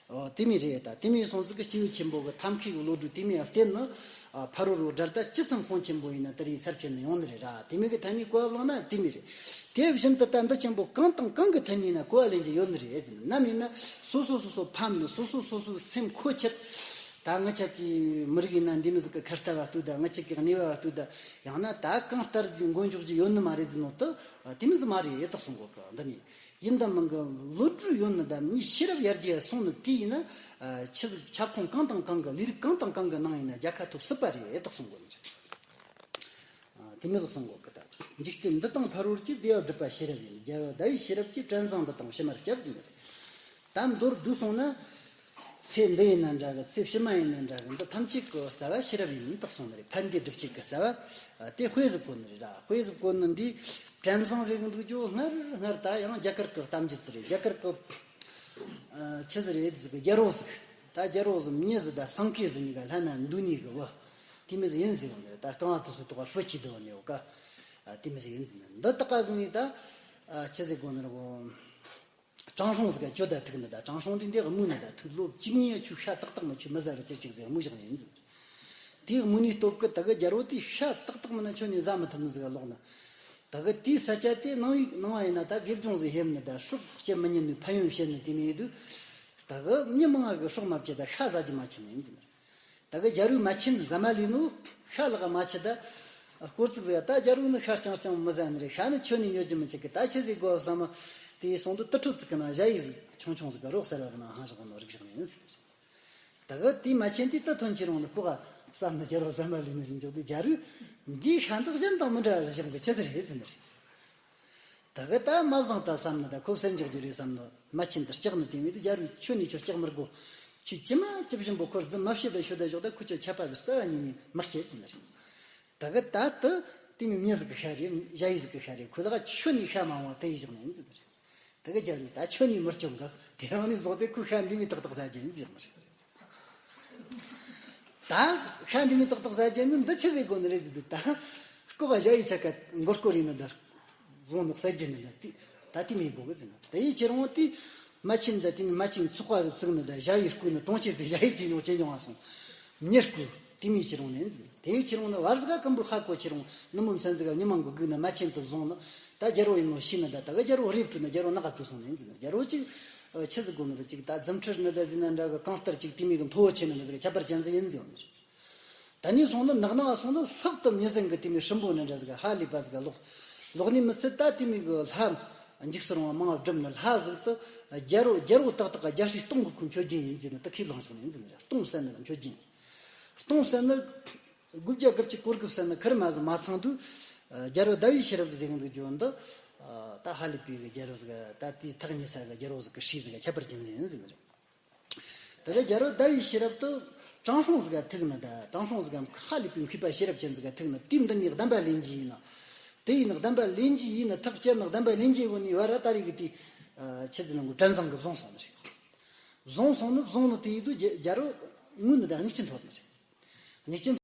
ཨོ་དེ་མོ་རེད་ད། དེ་མོ་སོང་ཙི་གི་སྐྱེས་བུ་ཆེན་པོ་གི་ཐབས་མཁས་གི་བློ་གྲོས་དེ་མོ་བརྟེན་ནི། ཨ་ཕ་རོལ་རོ་དགྲ་ད་ཅི་ཙམ་དཔུང་ཆེན་པོ་ཡིན་ན་དེ་རིགས་ཚབས་ཆེན་ནི་ཡོང་ནི་རེད་ར། དེ་མོ་གི་ཐད་ནས་གོ་བ་བླངས་ན་དེ་མོ་རེད། དེ་བཞིན་དུ་ད་འདི་ཆེན་པོ་གང་དང་གང་གི་ཐད་ནས་ཡིན་ན་གོ་བ་ལེན་རྒྱུ་ཡོད་ནི་རེད་ཟེར་ན། ནམ་ཡིན་ན་སོ་སོ་སོ་སོ་ཕམ་ནི། སོ་སོ་སོ་སོའི་སེམས་ཁོ་ཆད། ད་ང་ཅག་གི་མི་རིགས་ཡིན་ན་འདི་མོ་ཟིག་གི་ཁ་ལྟ་བ་ལྟོས་ད། ང་ཅག་གི་གནས་བབ་ལྟོས་ད། ཡང་ན་ད་གང་ལྟར་གྱི་མགོ་འཇོག་རྒྱུ་ཡོད་ནི་མ་རེད་ཟེར་ནོ་ད་དེ་མོ་ཟིག་མ་རེད་ཡེ་ད་གསུང་གོ་གི། འདི་ནི་ཡིན་ད་མིན་གི་བློ་གྲོས་ཡོད་ནི་ད་མྱི་ཤེས་རབ་ཡར་རྒྱས་སོང་ནི་དེ་ཡིན་ན། ཨ་ཆི་ཟིག་ཁྱབ་ཁོངས་གང་དང་གང་གི་ལས་རིགས་གང་དང་གང་གི་ནང་ཡིན་ན་རྒྱལ་ཁ་ཐོབ་སྲིད་པ་རེད་ཡེ་ད་གསུང་གོ་ནི་རེད། ཨ་དེ་མོ་ཟིག་གསུང་གོ་གི། ད་འཇིག་རྟེན་འདི་དང་ཕ་རོལ་གྱི། བདེ་བ་སྒྲུབ་པ་ཤེས་རབ་ཡིན། རྒྱལ་བ་ཟླ་བའི་ཤེས་རབ་ཀྱིས། བྲམ་བཟང་འདི་དང་ཕྱི་མར་སྐྱབས་ཟེར་ནི་རེད། ད་མདོར་བསྡུས་སོང་ན། ཚེ་འདི་ཡིན་ན་འདྲ་གི། ཚེ་ཕྱི་མ་ཡིན་ན་འདྲ་གི། འདི་ཐམས་ཅད་ཀྱི་རྩ་བ་ཤེས་རབ་ཡིན་དག་གསུངས་ནི་རེད། ཕན་བདེ་སྒྲུབ་བྱེད་ཀྱི་རྩ་བ། ཨ་དེ་དཔེ་ཟིག་གོ་ནི་རེད་ར། དཔེ་ཟིག་གོ་ནི་འདི་བྲམ་བཟང་ཟེར་གི་འདུག་ཅོ། སྔར་སྔར་ད་ཡང་རྒྱ་གར་གྱི་གཏམ་རྒྱུད་ཟིག་རེད། རྒྱ་གར་གྱི་ཨ་ཆི་ཟིག་རེད་ཟིག་གི་རྒྱལ་པོ་ཟིག་ད་རྒྱལ་པོ་ཟིག་མྱི་ཟིག་ད་སེང་གེ་ཟིག་གཉིས་ཀ་ལྷན་ན་འདུག་ནི་གི་བུ་དེ་མོ་ཟིག་ཡིན་ཟེར་གོ་ནི་རེད། ད་རྐང་བ་དེ་ཚོ་ཐོག་ག་ཧྥུ་ཆི་འདུག་ནི་ཡོད་ཀ། ཨ་དེ་མོ་ཟིག་ཡིན་ཟེར་ནི་འདི་ད་ག་ཟིག་ནི་ད་ཨ་ཆི་ཟིག་གོ་ནི་རེད་གོ། དྲང་སྲོང་ཟིག་ག་ཁྱོད་ད་ཐུག་ནི་ད། དྲང་སྲོང་དེ་འདི་དམུ་ནི་ད་ཐུག་ལོ་གཅིག་གཉིས་ཆུ་ཤ་ཏག་ཏག་མི་ཆུ་མི་ཟ་ར་ཅིག་ཅིག་ཟིག་དམུ་བཞག་ནི་ཡིན་ཟིན། དེ་དམུ་ནི་སྟོབས་ཀི་ད་གི་རྒྱལ་པོ་དེ་ཤ་ཏག་ཏག་མི་ན་ཁྱོད་ནི་ཟ་མི་ཐུབ་ནི་ཟིག་ག་ལོག་ན། ད་གི་དེའི་ས་ཆ་དེ་ནང་བའི་ནང་བ་ཡིན་ན་ད་དགེ་སྦྱོང་ཟིག་ཧེམ་ནི་ད་སྲོག་བཅད་མི་ཉན་ནི་ཕན་ཡོན་བཤད་ནི་དེ་མི་ཡོད་དུས། ད་གི་མྱི་མང་ང་གི་སྲོག་མ་བཅད་ད་ཤ་ཟ་རྒྱུ་མ་ཆི་ནི་ཡིན་ཟིན། ད་གི་རྒྱལ་པོའི་མ་ཆེན་ཟ་མ་ལས་ནོ་ཤ་ལག་མ་ཆི་ད། སྐོར་ཚིག་ཟིག་ད་རྒྱལ་པོ་ནི་ཤ་རྐྱང་རྐྱང་མི་ཟ་ནི་རེད། ཤ་ནི་ཁྱོད་ནི་ཉོ་རྒྱུ་མི་ཆི་གི། ད་ཆི་ཟིག་དགོས་བསམ་མ། དེ་སོང་དུ་དུར་ཁྲོད་ཚིག་གི་ནང་ཞ་ཡི་ཟིག་ཆུང་ཆུང་ཟིག་གི་རོགས་ཟེར་བ་ཟིག་ནང་ཧང་ཞོག་ནོ་རིག་ཞོག་ནི་ཡིན་ཟིན། ད་གི་དེའི་མ་ཆེན་དེ་ད་ཐོན་ཁྱེར་འོང་ནི་ཁོ་ག་བསམ་ནི་རྒྱལ་པོ་ཟ་མ་ལས་ནི་ཞིག་འཇོག་དུས་རྒྱལ་པོས་འདིའི་ཤ་འདི་གཞན་དང་མི་འདྲ་བ་ཟིག་བཞག་གི་ཆི་ཟིག་རེད་ཟིན་ནི་རེད། ད་གི་ད་མ་བཟང་ད་བསམ་ནི་ད་ཁོ་བསད་འཇོག་རྒྱུ་རེད་བསམ་ནི། མ་ཆེན་དུ་སྐྲག་ནི་དེ་མེད་དུ་རྒྱལ་པོས་ཁྱོད་ནི་ཁྱོད་སྐྲག་མི་དགོ། ཁྱོད་ཇི་མ་ཇི་བཞིན་པོ་ཁོར་རྫུན་མ་བཤད་ད་ཤོད་ད་ཞོག་ད་ཁོ་ཁྱོད་ཆད་པ་ཟིག་རྩ་བ་ཉིད་ནས་མི་སྐྱེ་ཟིན་ནི་རེད། ད་གི་ད་དུ་དེ་མི་མྱི་ཟིག་གི་ཤ་རེད། ཞ་ཡི་ཟིག་གི་ཤ་རེད། ཁོ་ལ་ཁྱོད་ནི་ཤ་མ་འོང་དེ་ཡི་བཞག་ནི་ཡིན་ཟིན་ནི་རེད། ད་གི་རྒྱལ་པོས་ད་ཁྱོད་ནི་མི་སྐྱོང་གི། དེ་རང་ནི་བཟོ་དེ་ཁོའི་ཤ་འདི་མི་ཏག་ཏག་ཟ་རྒྱུ་ཡིན་ཟིན་ནི་རེད། ད་ཤ་འདི་མི་ཏག་ཏག་ཟ་རྒྱུ་ནི་འདི་ཆི་ཟིག་གོ་ནི་རེད་ཟེར་དུས། ད་ལྐོག་ག་ཞ་ཡི་ཆ་ག་མགོ་སྐོར་ཡིན་ནི་འདི་བཟུང་ནི་ཟ་རྒྱུ་ནི་ལ་དེ་ད་དེ་མི་གོ་གི་ཟེར་ན། དེ་ཡི་ཁྱེད་རང་དེ་མ་ཆེན་ད་དེ་ནི་མ་ཆེན་ཚོགས་པ་བཙུགས་ནི་ད་ཞ་ཡི་རྐུ་ནི་གྲོང་ཁྱེར་དེ་ཞ་ཡི་ཅི་ཉོ་ཅི་ཉོ་བ་སོང་མྱི་རྐུ་དེ་མི་ཁྱེད་རང་ནི་ཟེར་ན། དེ་ཡི་ཁྱེད་རང་ནི་བར་ཟིག་ག་ཀམ་པོ་ཧ་གོ་ཁྱེད་རང་ནི་མོ་མཚན་ཟིག་ག་ཉི་མ་གི་སྒུག་ནི་མ་ཆེན་དུ་བཟུང་ནི་ད་རྒྱལ་པོ་ཡིན་ནོ་ཤེས་ནི་ད། ད་གི་རྒྱལ་པོ་རེབ་བཀྲུ་ནི་རྒྱལ་པོ་ནག་བཀྲུ་སོང་ནི་ཟེར་ན། རྒྱལ་པོ་ཅིག་ཆི་ཟིག་གོ་ནི་རེད། ཅིག་ད་རྫུ་འཕྲུལ་ནི་ད་ཟེར་ན་འདྲ་གི་གང་ལྟར་ཅིག་དེ་མི་གི་མཐོ་བོ་ཆེ་ནི་འདྲ་ཟིག་ག་ཁྱད་པར་ཅན་ཟིག་ཡིན་ཟེར་བ་ནི་རེད། ད་ནི་སོང་ན་ནག་ནག་སོང་ན་ལྷག་ཏུ་མྱི་ཟན་གི་དེ་མི་སྲིན་པོ་ནི་འདྲ་ཟིག་ཧ་ལས་པ་ཟིག་ལོག་ལོག་ནི་མི་ཚད་ད་དེ་མི་གི་ལྷ་འཇིགས་སུ་རུང་བ་མང་བ་བསྒྲུབ་ནི་ལྷ་ཟིག་ཏུ་རྒྱལ་པོ་རྒྱལ་པོ་ཏག་ཏག་ག་རྒྱལ་སྲིད་སྟོང་གི་ཁུ་མཆོད་རྒྱུན་ཡིན་ཟེར་ནི་ད་ཁས་བླངས་ཆོག་ནི་ཡིན་ཟེར་ནི་རེད། སྟོང་བསད་ནི་ལ་མཆོད་རྒྱུན། སྟོང་བསད་ནི་དགུ་བརྒྱ་དགུ་བཅུ་གོ་དགུ་བསད་ནི་ཁིར་མ་ཟིག་མ་ཚང་དུས་རྒྱལ་པོ་ཟླ་བའི་ཤེས་རབ་ཟེར་གི་འདུག་རྒྱུ་འདི་ད་ཧ་ལས་པའི་གི་རྒྱལ་པོ་ཟིག་ད་དེའི་ཐག་ཉེ་ས་གི་རྒྱལ་པོ་ཟིག་གི་སྲས་ཟིག་ཁྱད་པར་ཅན་ཟིག་ཡིན་ཟེར་ནི་རེད། ད་ལྟ་རྒྱལ་པོ་ཟླ་བའི་ཤེས་རབ་ཏུ་དྲང་སྲོང་ཟིག་ག་ཐུག་ན། ད་དྲང་སྲོང་ཟིག་ག་ཧ་ལས་པའི་མཁས་པ་ཤེས་རབ་ཅན་ཟིག་ག་ཐུག་ན། དེའི་མདུན་ནས་གདམས་པ་ལེན་རྒྱུ་ཡིན་ན། དེ་ཡིན་ན་གདམས་པ་ལེན་རྒྱུ་ཡིན་ན། ཐག་བཅད་ན་གདམས་པ་ལེན་རྒྱུ་ཡོད་ནི་བར་ར་ད་རེས་གི་དེ་ཆི་ཟེར་ན་བྲམ་བཟང་གི་བཟུང་སོང་ནི་རེད། བཟུང་སོང་ནི་བཟུང་ནི་དེ་ཡིན་དུས་རྒྱལ་པོ་ངུ་ནི་ད་མིག་ཆུ་འཐོར་ནི་རེད། མིག་ཆུ་